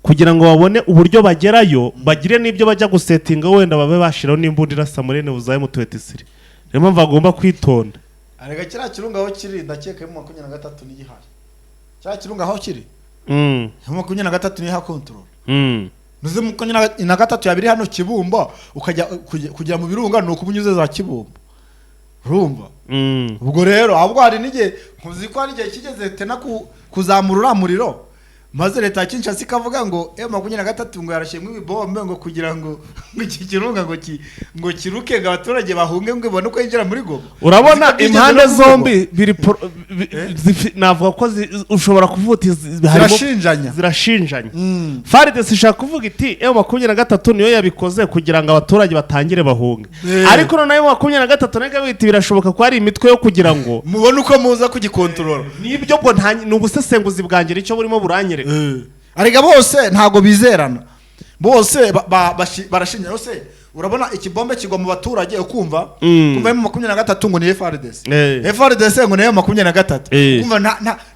kugira ngo babone uburyo bagerayo, bagire n'ibyo bajya gusetinga, wenda babe bashiraho n'imbunda irasa muri buzaye mu tuwetisiri. Niyo mpamvu bagomba kwitonda. Arega kiriya kirunga aho kiri, ndakeka M23 nigihari. Kiriya kirunga aho kiri, M23 niyo hakontorora. Nuze 23 yabiri hano Kibumba, ukajya kujya mu birunga ni ukuba unyuze za Kibumba, urumva? Ubwo rero ahubwo hari n'igihe, nkuzi ko hari igihe kigeze tena kuzamura uriya muriro, maze leta ya Kinshasa ikavuga ngo M23 ngo yarashyemo ibibombe ngo kugira ngo iki kirunga ngo kiruke, ngo abaturage bahunge, ngo ibone uko yinjira muri Goma. Urabona, Uzi ko byigeze impande no kuvugwa? zombi biri navuga ko ushobora kuvuga uti Zirashinjanya. Zirashinjanya. FARDC ishaka kuvuga iti M23 niyo yabikoze kugira ngo abaturage batangire bahunge. Ariko noneho M23 nayo ikavuga iti birashoboka ko hari imitwe yo kugira ngo mubone uko muza kugikontorora. Nibyo, bwo ni ubusesenguzi bwanjye, nicyo burimo buranyereka. Arega bose ntabwo bizerana, bose barashinja. Bose urabona ikibombe kigwa mu baturage, ukumva kumva M23 ngo ni FARDC, FARDC ngo ni M23. Kumva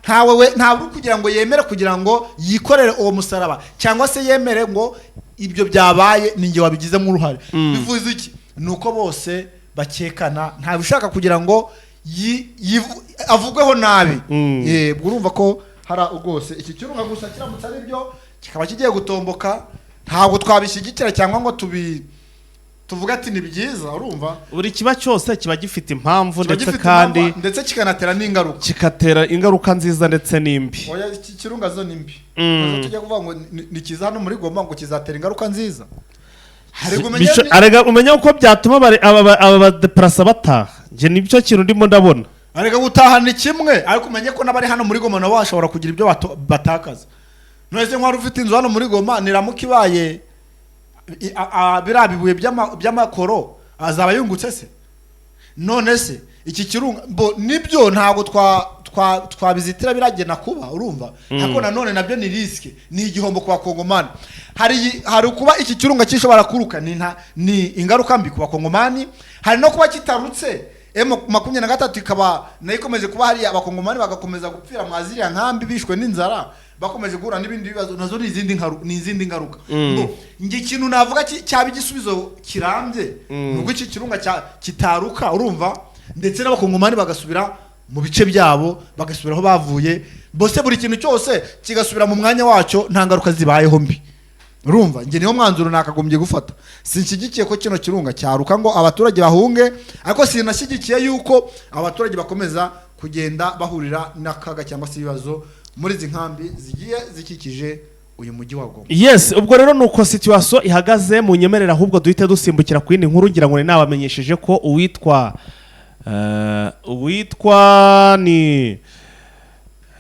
ntawe we ntabwo kugira ngo yemere, kugira ngo yikorere uwo musaraba cyangwa se yemere ngo ibyo byabaye ni njye wabigizemo uruhare. Bivuze iki? Ni uko bose bakekana, ntawe ushaka kugira ngo avugweho nabi. Ubwo urumva ko hari rwose iki kirunga gusa kiramutse ari byo kikaba kigiye gutomboka, ntabwo twabishyigikira cyangwa ngo tuvuge ati ni byiza, urumva? Buri kiba cyose kiba gifite impamvu, Kiba ndetse gifite kandi impamvu, ndetse kikanatera n'ingaruka. Kigatera ingaruka nziza ndetse n'imbi. Oya, iki kirunga zo ni mbi. Nazo tujya kuvuga ngo ni kiza hano muri Goma ngo kizatera ingaruka nziza. Hari kumenya Arega umenya uko byatuma aba badeparasa bataha, njye nibyo kintu ndimo ndabona. Arega gutaha ni kimwe, ariko umenye ko n'abari hano muri Goma nabo bashobora kugira ibyo batakaza. None se nk'wari ufite inzu hano muri Goma, niramuka ibaye biriya bibuye by'amakoro, azaba yungutse se? None se iki kirunga bo nibyo ntabwo twabizitira biragena kuba, urumva? Ariko nanone nabyo ni risque, ni igihombo ku Bakongomani. Hari kuba iki kirunga kishobora kuruka, ni ingaruka mbi ku Bakongomani. Hari no kuba kitarutse, M23 ikaba nayo ikomeje kuba hariya, Abakongomani bagakomeza gupfira mwa ziriya nkambi bishwe n'inzara, bakomeje guhura n'ibindi bibazo, nazo ni izindi ngaruka. Ngo njye ikintu navuga cyaba igisubizo kirambye nubwo iki kirunga kitaruka, urumva, ndetse n'Abakongomani bagasubira mu bice byabo, bagasubira aho bavuye bose, buri kintu cyose kigasubira mu mwanya wacyo, nta ngaruka zibayeho mbi, urumva? Njye niwo mwanzuro nakagombye gufata. Sinshyigikiye ko kino kirunga cyaruka ngo abaturage bahunge, ariko sinashyigikiye yuko abaturage bakomeza kugenda bahurira n'akaga cyangwa se ibibazo muri izi nkambi zigiye zikikije uyu mujyi wa Goma. Yes, ubwo rero ni uko situation ihagaze. Mu nyemerera ahubwo duhite dusimbukira ku yindi nkuru. Ngira ngo ni nabamenyesheje ko uwitwa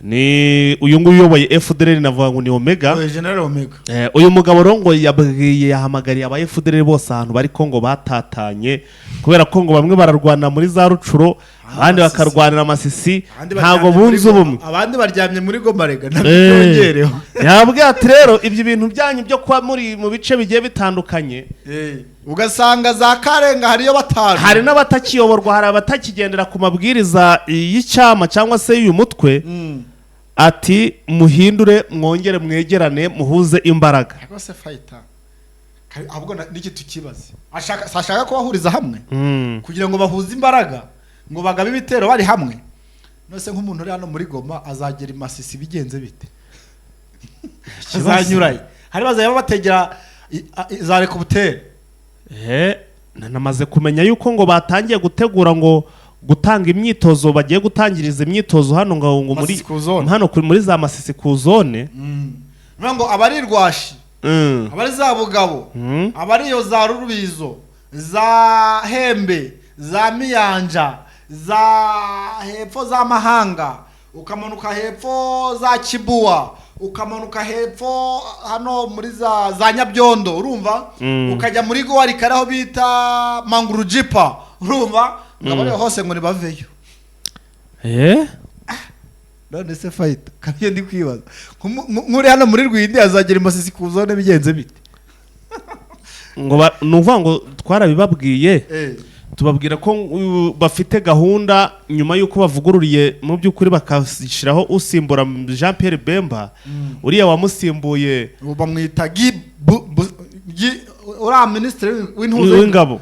ni uyu nguyu uyoboye FDLR, navuga ngo ni Omega. Oye, General Omega. Uyu mugabo rero ngo yabwiye, yahamagariye aba FDLR bose ahantu bari ko ngo batatanye, kubera ko ngo bamwe bararwana muri za Rutshuru, abandi Masisi. bakarwanira Amasisi, Abandi ntabwo baryamye muri bunze Goma. ubumwe. Abandi baryamye muri Goma, rega nabyo byongereho. Yabwiye ati rero ibyo bintu byanyu byo kuba muri mu bice bigiye bitandukanye, Ugasanga za Karenga hariyo batanu, hari n'abatakiyoborwa, hari abatakigendera ku mabwiriza y'icyama cyangwa se y'uyu mutwe, ati muhindure, mwongere mwegerane, muhuze imbaraga. Ariko se Fighter, ahubwo n'iki tukibaze, ashaka kubahuriza hamwe kugira ngo bahuze imbaraga, ngo bagabe ibitero bari hamwe. Nose nk'umuntu uri hano muri Goma azagera i Masisi bigenze bite? Azanyurayo? Hari bazajya babategera za hélicoptère? Namaze kumenya yuko ngo batangiye gutegura ngo gutanga imyitozo, bagiye gutangiriza imyitozo hano ngo muri Masisi ku zone. hano muri za Masisi ku zone. Niyo ngo abari Rwashi, abari za Bugabo, abari iyo za Rubizo, za Hembe, za Miyanja, za hepfo za Mahanga, ukamanuka hepfo za Kibuwa. Ukamanuka hepfo hano muri za Nyabyondo, urumva, ukajya muri Gowarikare aho bita Mangurujipa, urumva, ngo abariho hose ngo nibaveyo. None se fayita, kabye ndi kwibaza, nk'uri hano muri Rwindi azagera i Masisi ku zone bigenze bite? Ngo ni ukuvuga ngo twarabibabwiye, tubabwira ko bafite gahunda nyuma y'uko bavugururiye mu by'ukuri bakashyiraho usimbura Jean Pierre Bemba, uriya wamusimbuye. Ubu bamwita Guy, uriya minisitiri w'intuza W'ingabo.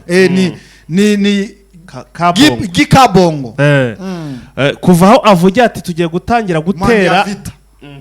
Ni Kabongo. Guy Kabongo. Kuva aho avugira ati tugiye gutangira gutera Manda Vita.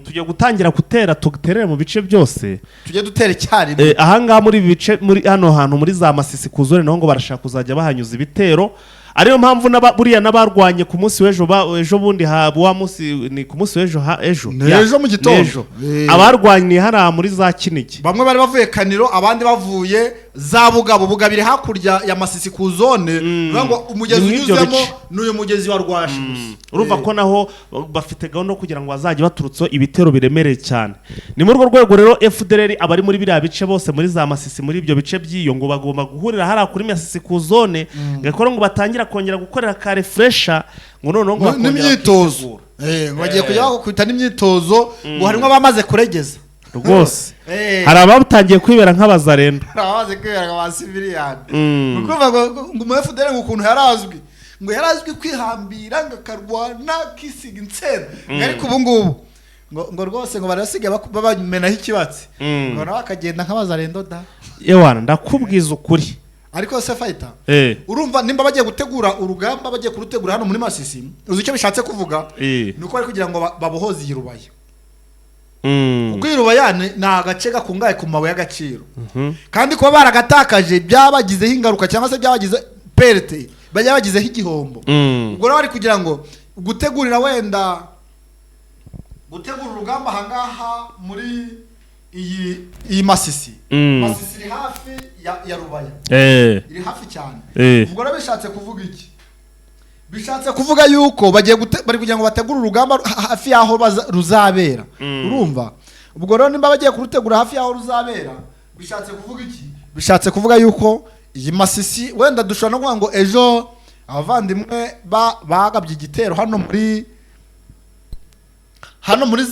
Tugiye gutangira gutera, tuterere mu bice byose. Tujye dutera icyarimwe. Ahangaha muri ibi bice, muri hano hantu muri za Masisi ku zone, naho ngo barashaka kuzajya bahanyuza ibitero, ariyo mpamvu buriya n'abarwanye ku munsi w'ejo, ejo bundi ha wa munsi, ni ku munsi w'ejo ha ejo. Ni Ya, ejo mu gitondo. ni ejo. Abarwaniye hariya muri za Kinigi. Bamwe bari bavuye Kaniro, abandi bavuye za Bugabo. Bugabire hakurya ya Masisi ku zone. Bivuga ngo umugezi Ni mw'ibyo unyuzemo bice. ni uyu mugezi wa Rwashi gusa. Urumva ko naho bafite gahunda yo kugira ngo bazajye baturutseho ibitero biremereye cyane. Ni muri urwo rwego rero FDLR abari muri biriya bice bose, muri za Masisi, muri ibyo bice by'iyo, ngo bagomba guhurira hariya kuri Masisi ku zone, ngakora ngo batangira kongera gukorera ka refresher, ngo noneho ngo bakongera N'imyitozo. bakitegura. Ngo bagiye kujya bakubita n'imyitozo, ngo harimo abamaze kuregeza. Rwose hari abatangiye kwibera nk'abazarendo. Hari abamaze kwibera nka ba civilian. Ni ukuvuga ngo umu FDLR, ngo ukuntu yarazwi, ngo yarazwi kwihambira, ngo akarwana akisiga insenda, ngo ariko ubu ngubu ngo rwose ngo barasigaye babamenaho ikibatsi, ngo nawe akagenda nk'abazarendo da. Yewana, ndakubwiza ukuri. Ariko se fayita, urumva nimba bagiye gutegura urugamba, bagiye kurutegura hano muri Masisi, uzi icyo bishatse kuvuga? Ni uko bari kugira ngo babohoze iyi Rubaya, kuko iyi Rubaya ni agace gakungahaye ku mabuye y'agaciro, kandi kuba baragatakaje byabagizeho ingaruka, cyangwa se byabagize perte, bajya bagizeho igihombo. Ubwo rero bari kugira ngo gutegurira, wenda gutegura urugamba ahangaha muri iyi Masisi. Masisi iri hafi ya Rubaya, iri hafi cyane. Ubwo rero bishatse kuvuga iki? Bishatse kuvuga yuko bagiye bari kugira ngo bategure urugamba hafi y'aho ruzabera. Urumva, ubwo rero nimba bagiye kurutegura hafi y'aho ruzabera, bishatse kuvuga iki? Bishatse kuvuga yuko iyi Masisi, wenda dushobora no kuvuga ngo ejo abavandimwe bagabye igitero hano muri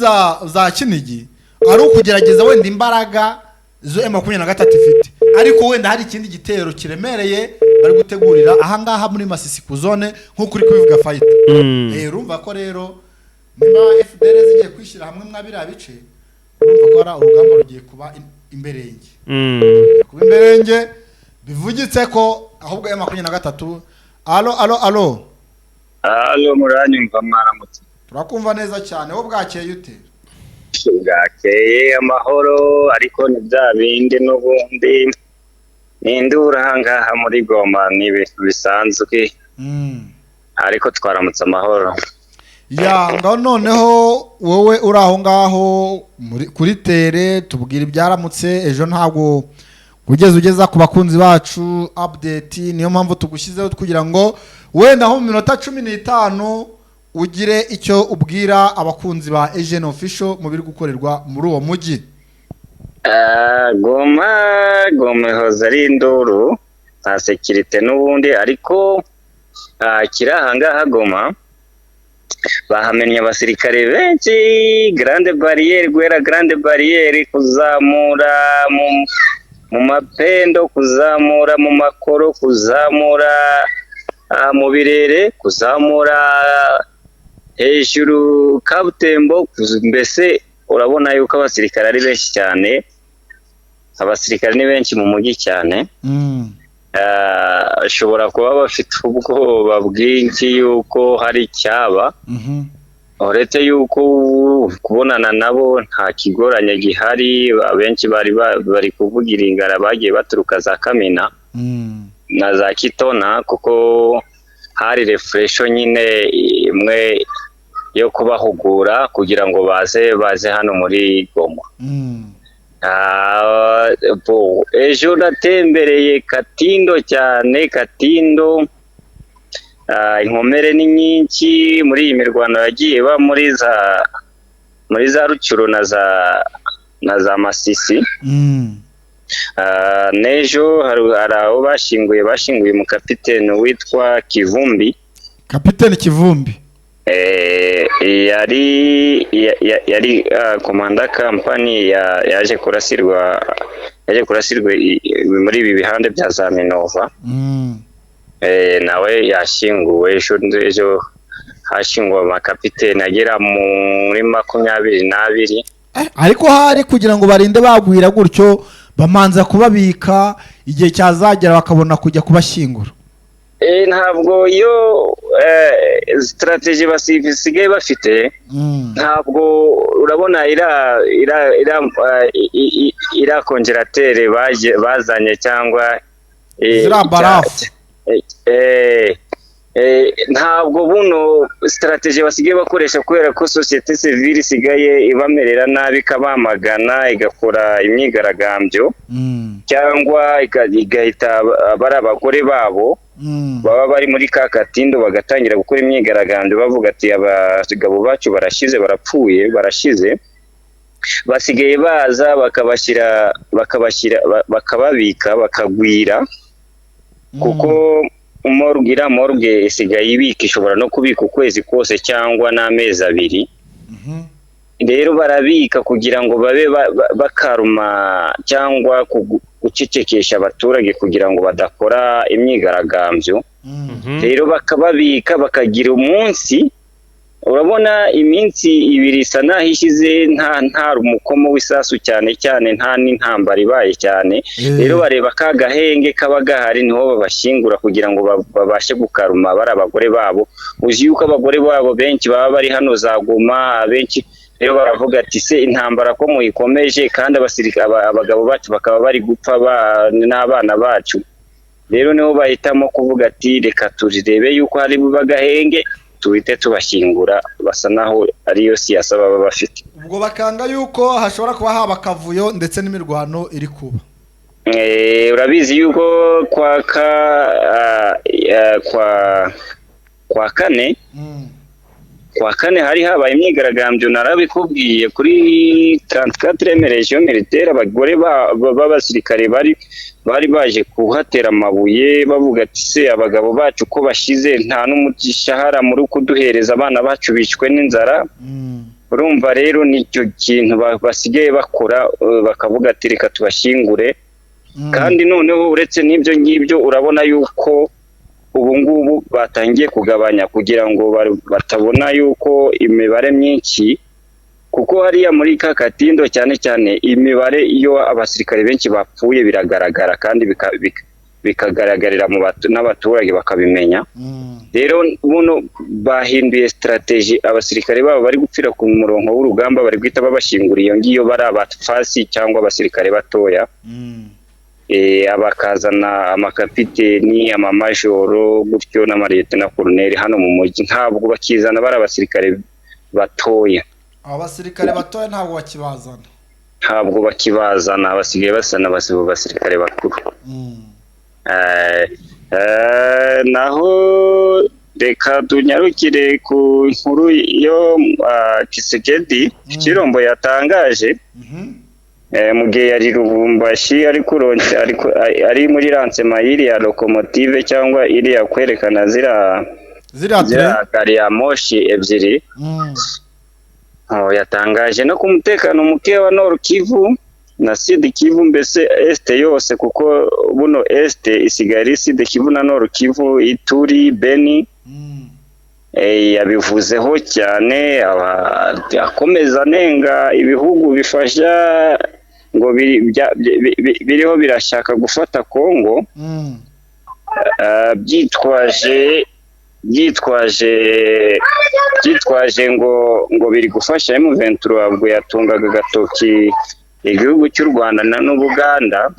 za Kinigi, ari ukugerageza wenda imbaraga zo M23 ifite, ariko wenda hari ikindi gitero kiremereye bari gutegurira ahangaha muri Masisi ku zone, nk'uko uri kubivuga fayita. Urumva ko rero niba FDLR zigiye kwishyira hamwe mwa biriya bice, urumva ko hari urugamba rugiye kuba imberenge, kuba imberenge, bivugitse ko ahubwo M23. Alo, alo, alo? Alo, muranyumva? Mwaramutse. Turakumva neza cyane. Wowe bwakeye ute? Bwakeye amahoro, ariko ni bya bindi n'ubundi, ni induru ahangaha muri Goma, ni ibintu bisanzwe, ariko twaramutse amahoro. Ya, ngaho noneho wowe uri aho ngaho kuri terrain, tubwira ibyaramutse ejo. Ntabwo ugeze ugeza ku bakunzi bacu update, niyo mpamvu tugushyizeho kugira ngo wenda nko mu minota 15 ugire icyo ubwira abakunzi ba Eugene Official mu biri gukorerwa muri uwo mujyi. Ah, Goma ihoze ari induru, nta sécurité n'ubundi, ariko kiri ahangaha Goma bahamennye abasirikare benshi, Grande Barrière, guhera Grande Barrière kuzamura mu Mapendo, kuzamura mu Makoro, kuzamura mu Birere, kuzamura hejuru Kabutembo, mbese urabona yuko abasirikare ari benshi cyane, abasirikare ni benshi mu mujyi cyane. Ashobora kuba bafite ubwoba bwinshi yuko hari icyaba, uretse yuko kubonana nabo nta kigoranye gihari. Abenshi bari bari kuvugira ingara, bagiye baturuka za Kamina na za Kitona, kuko hari refresher nyine imwe yo kubahugura kugira ngo baze hano muri Goma. Ah, bo, ejo natembereye Katindo cyane, Katindo. Inkomere ni nyinshi muri iyi mirwano yagiye iba muri za muri za Rucuro na za Masisi. N'ejo hari aho bashyinguye umukapiteni witwa Kivumbi. Kapiteni Kivumbi Yari komanda kampani yaje kurasirwa muri ibi bihande bya za Minova. Nawe yashyinguwe ejo hashyinguwe amakapiteni agera muri 22. Ariko hari kugira ngo barinde bagwira gutyo bamanza kubabika igihe cyazagera bakabona kujya kubashyingura. Ntabwo iyo strategy basigaye bafite, ntabwo urabona ira congélateur bazanye cyangwa ziriya barafu. Ntabwo buno strategy basigaye bakoresha, kubera ko société civile isigaye ibamerera nabi, ikabamagana, igakora imyigaragambyo cyangwa igahita bari abagore babo baba bari muri ka katindo bagatangira gukora imyigaragambyo bavuga ati abagabo bacu barashize, barapfuye, barashize. Basigaye baza bakabashyira bakababika bakagwira, kuko morgue iriya morgue isigaye ibika, ishobora no kubika ukwezi kose cyangwa n'amezi 2. Rero barabika kugira ngo babe bakaruma cyangwa gucecekesha abaturage kugira ngo badakora imyigaragambyo. Rero bakababika bakagira umunsi, urabona iminsi 2 isa naho ishize nta umukomo w'isasu cyane cyane, nta n'intambara ibaye cyane. Rero bareba ka gahenge kaba gahari niho babashyingura kugira ngo babashe gukaruma bari abagore babo. Uzi yuko abagore babo benshi baba bari hano za Goma abenshi. Rero baravuga ati se intambara ko muyikomeje kandi abagabo bacu bakaba bari gupfa n'abana bacu. Rero niho bahitamo kuvuga ati reka turirebe yuko hari bagahenge tuhite tubashyingura, basa naho ariyo siyasa baba bafite. Ubwo bakanga yuko hashobora kuba haba akavuyo ndetse n'imirwano iri kuba. Urabizi yuko kwa kane kwa kane hari habaye imyigaragambyo, narabikubwiye kuri 34 région militaire, abagore b'abasirikare bari baje kuhatera amabuye bavuga ati se abagabo bacu ko bashize nta n'umushahara muri kuduhereza, abana bacu bicwe n'inzara. Urumva rero nicyo kintu basigaye bakora, bakavuga ati reka tubashyingure. Kandi noneho uretse n'ibyo ngibyo urabona yuko ubu ngubu batangiye kugabanya kugira ngo batabona yuko imibare myinshi, kuko hariya muri ka Katindo cyane cyane imibare iyo abasirikare benshi bapfuye biragaragara kandi bikagaragarira mu n'abaturage bakabimenya. Rero buno bahinduye strategy, abasirikare babo bari gupfira ku murongo w'urugamba bari guhita babashyingura iyo ngiyo bari abafasi cyangwa abasirikare batoya. Abakazana amakapiteni, amamajoro gutyo n'amariyetena koloneli hano mu mujyi, ntabwo bakizana bari abasirikare batoya. Abasirikare batoya ntabwo bakibazana. Ntabwo bakibazana, basigaye basana abasirikare bakuru. Naho reka tunyarukire ku nkuru yo Tshisekedi Tshilombo yatangaje. Mu gihe yari Lubumbashi ari muri lancement y'iriya locomotive cyangwa iriya kwerekana ziriya gari ya moshi 2. Yatangaje no ku mutekano muke wa Nord Kivu na Sud Kivu, mbese Est yose, kuko buno Est isigaye ari Sud Kivu na Nord Kivu, Ituri, Beni. Yabivuzeho cyane, akomeza anenga ibihugu bifasha ngo biriho birashaka gufata Kongo, byitwaje ngo biri gufasha M23. Ubwo yatungaga agatoki igihugu cy'u Rwanda n'Ubuganda.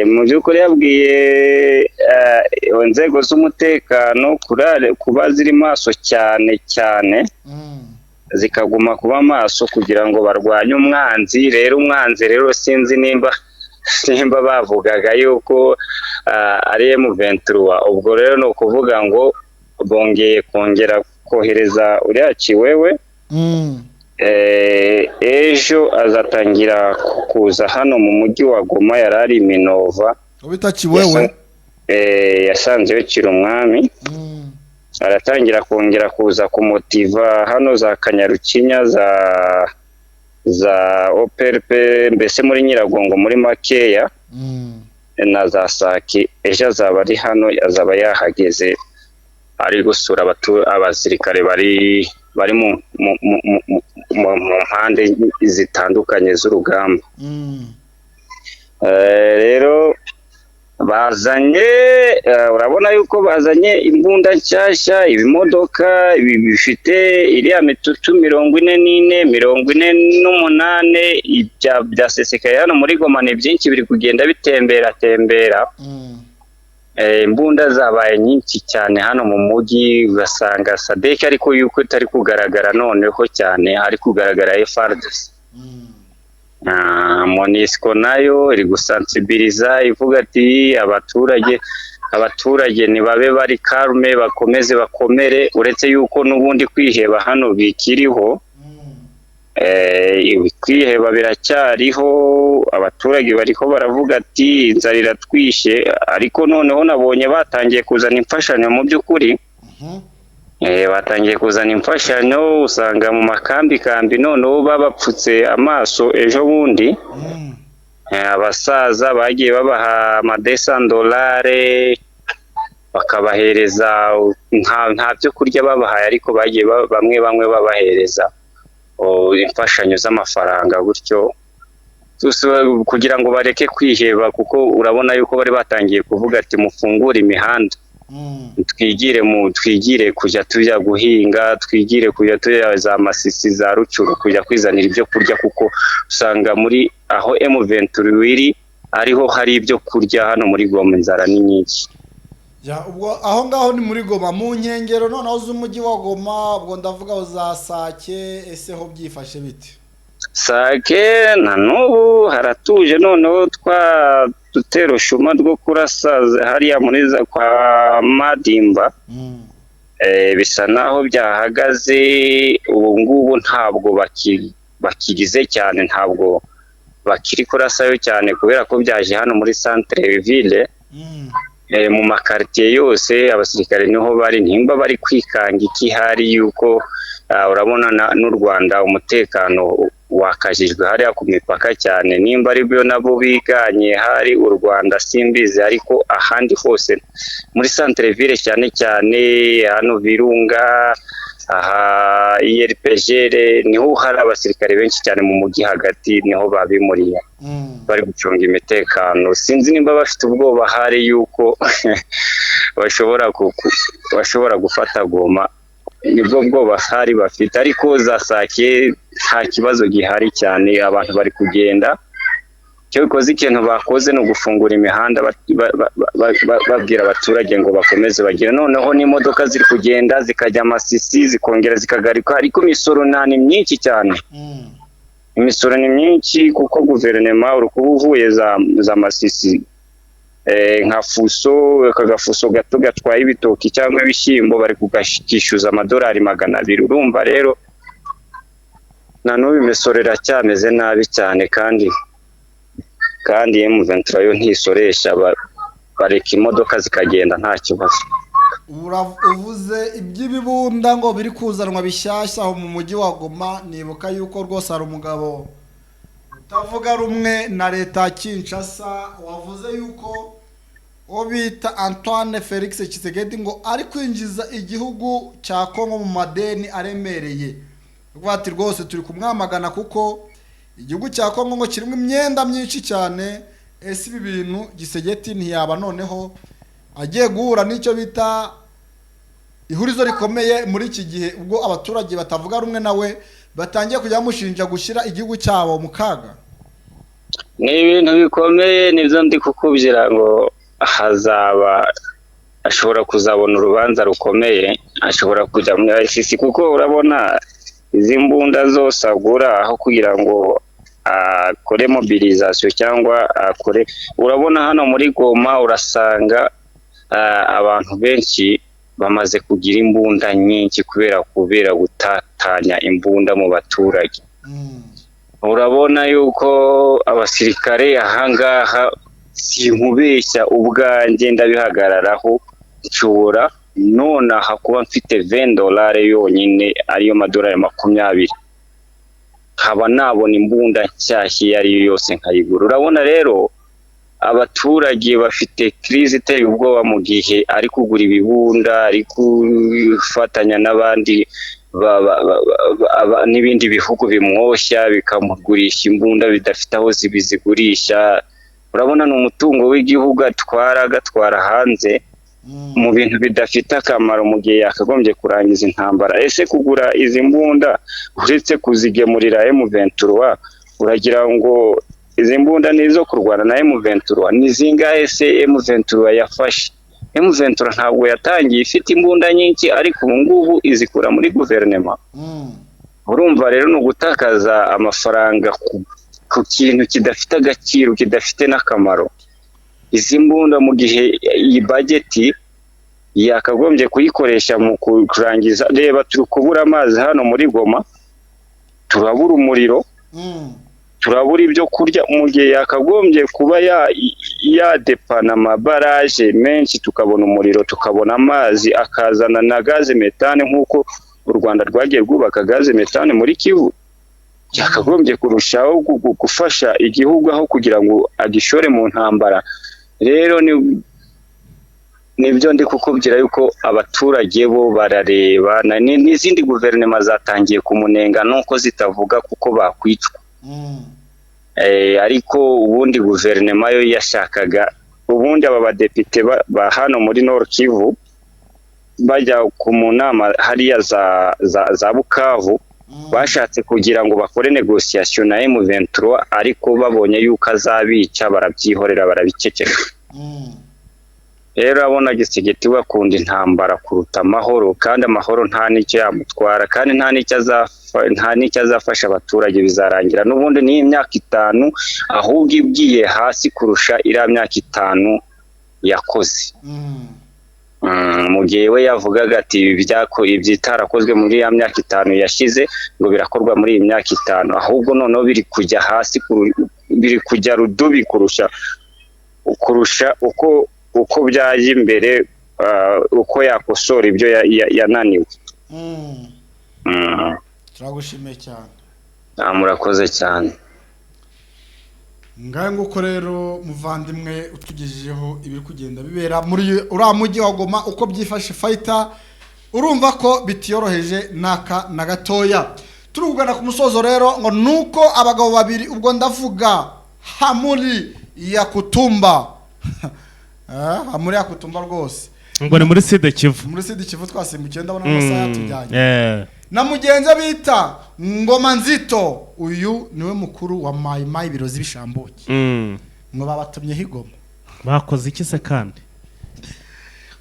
Mu by'ukuri yabwiye inzego z'umutekano kuba ziri maso cyane cyane, zikaguma kuba maso kugira ngo barwanye umwanzi. Rero umwanzi rero sinzi nimba bavugaga yuko ari M23. Ubwo rero ni ukuvuga ngo bongeye kongera kohereza uriya Kiwewe. Ejo azatangira kuza hano mu mujyi wa Goma, yari ari Minova. Ubita Kiwewe. Yasanzeyo Kirumwami. Aratangira kongera kuza kumotiva hano za Kanyarukinya, za OPRP, mbese muri Nyiragongo muri makeya, na za Sake. Ejo azaba ari hano, azaba yahageze ari gusura abasirikare bari mu mpande zitandukanye z'urugamba. Rero bazanye, urabona yuko bazanye imbunda nshyashya, ibimodoka ibi bifite iriya mitutu 44, 48, byasesekaye hano muri Goma ni byinshi, biri kugenda bitembera tembera. Imbunda zabaye nyinshi cyane hano mu mujyi, ugasanga SADC ariko yuko itari kugaragara noneho cyane, hari kugaragara FARDC. MONUSCO nayo iri gusansibiliza ivuga ati abaturage nibabe bari calme, bakomeze bakomere, uretse yuko n'ubundi kwiheba hano bikiriho. Kwiheba biracyariho, abaturage bariko baravuga ati inzara iratwishe, ariko noneho nabonye batangiye kuzana imfashanyo mu by'ukuri. Batangiye kuzana imfashanyo, usanga mu makambi kambi noneho babapfutse amaso ejo bundi. Abasaza bagiye babaha amadesandolare, bakabahereza nta byo kurya babahaye, ariko bagiye bamwe babahereza imfashanyo z'amafaranga gutyo kugira ngo bareke kwiheba, kuko urabona yuko bari batangiye kuvuga ati mufungure imihanda, twigire kujya tujya guhinga, twigire kujya tujya za Masisi za Rucuru kujya kwizanira ibyo kurya, kuko usanga muri aho M23 iri ariho hari ibyo kurya. Hano muri Goma inzara ni nyinshi. Ya, ubwo aho ngaho ni muri Goma, mu nkengero noneho z'umujyi wa Goma, ubwo ndavuga za Sake, ese ho byifashe bite? Sake na n'ubu haratuje, noneho twa dutero shuma rwo kurasa hariya muri kwa Madimba, bisa naho byahagaze ubu ngubu, ntabwo bakirize cyane, ntabwo bakiri kurasayo cyane, kubera ko byaje hano muri centre ville. Mu makartier yose abasirikare niho bari, nimba bari kwikanga iki hari yuko urabona n'u Rwanda umutekano wakajijwe hariya ku mipaka cyane, nimba ari byo nabo biganye hari u Rwanda simbizi, ariko ahandi hose muri centre ville cyane cyane hano Virunga, aha IRPGR, niho hari abasirikare benshi cyane mu mujyi hagati, niho babimuriye bari gucunga imitekano. Sinzi nimba bafite ubwoba hari yuko bashobora gufata Goma, nibwo bwoba hari bafite, ariko za Sake nta kibazo gihari cyane, abantu bari kugenda. Icyo bikoze, ikintu bakoze ni ugufungura imihanda, babwira abaturage ngo bakomeze bagire, noneho n'imodoka ziri kugenda zikajya Masisi zikongera zikagaruka, ariko imisoro ni myinshi cyane. Imisoro ni myinshi kuko guverinoma uri kuba uvuye za Masisi, nka fuso, aka gafuso gato gatwaye ibitoki cyangwa ibishyimbo bari kugashyuza $200. Urumva rero na n'ubu imisoro iracyameze nabi cyane, kandi M23 yo ntisoresha, bareka imodoka zikagenda nta kibazo. Uvuze iby'ibibunda ngo biri kuzanwa bishyashya aho mu mujyi wa Goma, nibuka yuko rwose hari umugabo utavuga rumwe na leta ya Kinshasa wavuze yuko uwo bita Antoine Felix Tshisekedi ngo ari kwinjiza igihugu cya Kongo mu madeni aremereye. Ati rwose turi kumwamagana kuko igihugu cya Kongo ngo kirimo imyenda myinshi cyane. Ese ibi bintu Tshisekedi ntiyaba noneho agiye guhura n'icyo bita ihurizo rikomeye muri iki gihe, ubwo abaturage batavuga rumwe nawe batangiye kujya bamushinja gushyira igihugu cyabo mu kaga? Ni ibintu bikomeye, nibyo ndi kukubwira ngo hazaba, ashobora kuzabona urubanza rukomeye, ashobora kujya muri ICC, kuko urabona izi mbunda zose agura aho kugira ngo akore mobilisation cyangwa akore, urabona hano muri Goma urasanga abantu benshi bamaze kugira imbunda nyinshi kubera gutatanya imbunda mu baturage. Urabona yuko abasirikare ahangaha sinkubeshya ubwanjye ndabihagararaho, nshobora nonaha kuba mfite $20 yonyine ariyo madolari 20, nkaba nabona imbunda nshyashya iyo ariyo yose nkayigura. Urabona rero abaturage bafite crise iteye ubwoba mu gihe ari kugura ibibunda, ari gufatanya n'abandi n'ibindi bihugu bimwoshya bikamugurisha imbunda bidafite aho zibizigurisha. Urabona ni umutungo w'igihugu atwara agatwara hanze mu bintu bidafite akamaro mu gihe yakagombye kurangiza intambara. Ese kugura izi mbunda uretse kuzigemurira M23, uragira ngo izi mbunda ni izo kurwana na M23? Ni zingahe se M23 yafashe? M23 ntabwo yatangiye ifite imbunda nyinshi, ariko ubu ngubu izikura muri guverinoma. Urumva rero ni ugutakaza amafaranga ku kintu kidafite agaciro, kidafite n'akamaro. Izi mbunda mu gihe iyi bageti yakagombye kuyikoresha mu kurangiza. Reba turi kubura amazi hano muri Goma, turabura umuriro, turabura ibyo kurya, mu gihe yakagombye kuba yadepana amabaraje menshi tukabona umuriro, tukabona amazi, akazana na gaze metane nk'uko u Rwanda rwagiye rwubaka gaze metane muri Kivu. Yakagombye kurushaho gufasha igihugu aho kugira ngo agishore mu ntambara. Rero nibyo ndi kukubwira yuko abaturage bo barareba, n'izindi guverinoma zatangiye kumunenga nuko zitavuga kuko bakwicwa. Ariko ubundi guverinoma yo yashakaga, ubundi aba badepite ba hano muri Nord Kivu bajya ku nama hariya za Bukavu, bashatse kugira ngo bakore negotiation na M23, ariko babonye yuko azabica barabyihorera, barabiceceka. Rero abona Gisigiti we akunda intambara kuruta amahoro, kandi amahoro nta n'icyo yamutwara, kandi nta n'icyo azafasha abaturage. Bizarangira n'ubundi ni imyaka 5, ahubwo ibwiye hasi kurusha iriya myaka 5 yakoze. Mu gihe we yavugaga ati ibyitarakozwe muri ya myaka 5 yashize ngo birakorwa muri iyi myaka 5, ahubwo noneho biri kujya hasi, biri kujya rudubi kurusha uko byaje imbere, uko yakosora ibyo yananiwe. Turagushimiye cyane. Murakoze cyane. Ngahe nguko rero muvandimwe utugejejeho ibiri kugenda bibera muri uriya mujyi wa Goma uko byifashe fighter, urumva ko bitiyoroheje naka na gatoya. Turi kugana ku musozo rero, ngo nuko abagabo babiri, ubwo ndavuga Hamuri Yakutumba Hamuri Yakutumba rwose ngo ni muri Sud Kivu, muri Sud Kivu twasimbukiye, ndabona amasaha yatujyanye, na mugenzi bita Ngoma Nzito, uyu niwe mukuru wa Mai Mai Birozi bishambuke, ngo babatumye Igoma. Bakoze iki se kandi?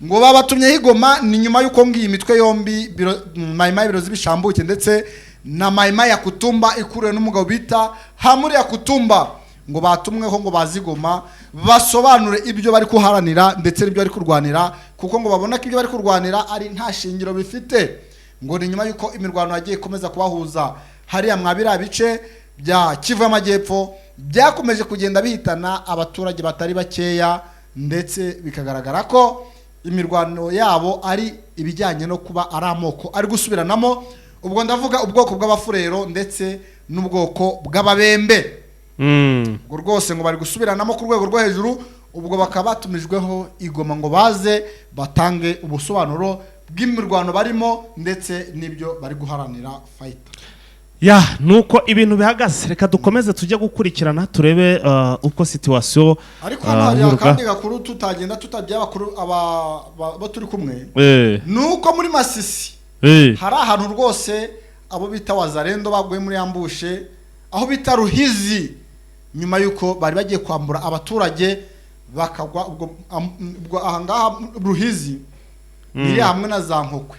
Ngo babatumye Igoma ni nyuma y'uko ngiyi mitwe yombi Mai Mai Birozi bishambuke ndetse na Mai Mai Yakutumba ikuriwe n'umugabo bita Hamuri Yakutumba, ngo batumweho ngo bazigoma basobanure ibyo bari kuharanira ndetse n'ibyo bari kurwanira, kuko ngo babona ko ibyo bari kurwanira ari nta shingiro bifite. Ngo ni nyuma y'uko imirwano yagiye ikomeza kubahuza hariya mwabira bice bya Kivu y'Amajyepfo, byakomeje kugenda bihitana abaturage batari bakeya, ndetse bikagaragara ko imirwano yabo ari ibijyanye no kuba ari amoko ari gusubiranamo, ubwo ndavuga ubwoko bw'abafurero ndetse n'ubwoko bw'ababembe. Ubwo rwose ngo bari gusubiranamo ku rwego rwo hejuru, ubwo bakaba batumijweho Igoma ngo baze batange ubusobanuro bw'imirwano barimo ndetse n'ibyo bari guharanira fighter. Ya nuko ibintu bihagaze, reka dukomeze tujye gukurikirana turebe uko situation. Ariko hano hari akandi gakuru tutagenda tutabye abakuru aba turi kumwe, nuko muri Masisi hari ahantu rwose abo bita Wazalendo baguye muri ambushe aho bita Ruhizi, nyuma yuko bari bagiye kwambura abaturage bakagwa ubwo ahangaha Ruhizi iri hamwe na za Nkokwe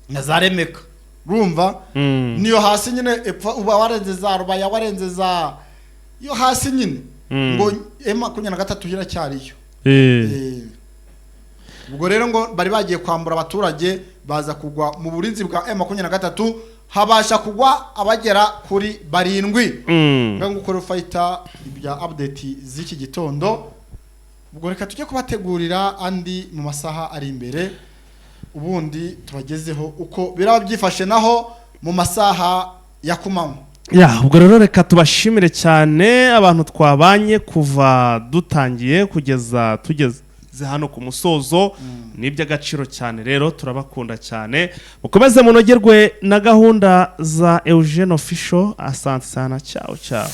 na za Remeka, urumva niyo hasi nyine epfa uba warenze za Rubaya, warenze za yo hasi nyine, ngo M23 iracyariyo. Ubwo rero ngo bari bagiye kwambura abaturage Baza kugwa mu burinzi bwa M23, habasha kugwa abagera kuri 7. Ngaho gukora fighter ibya update z'iki gitondo. Ubwo reka tujye kubategurira andi mu masaha ari imbere, ubundi tubagezeho uko biraba byifashe naho mu masaha ya kumanywa. Ya, ubwo rero reka tubashimire cyane abantu twabanye kuva dutangiye kugeza tugeze hano ku musozo. Ni iby'agaciro cyane rero, turabakunda cyane. Mukomeze munogerwe na gahunda za Eugene Official. Asante sana, ciao ciao.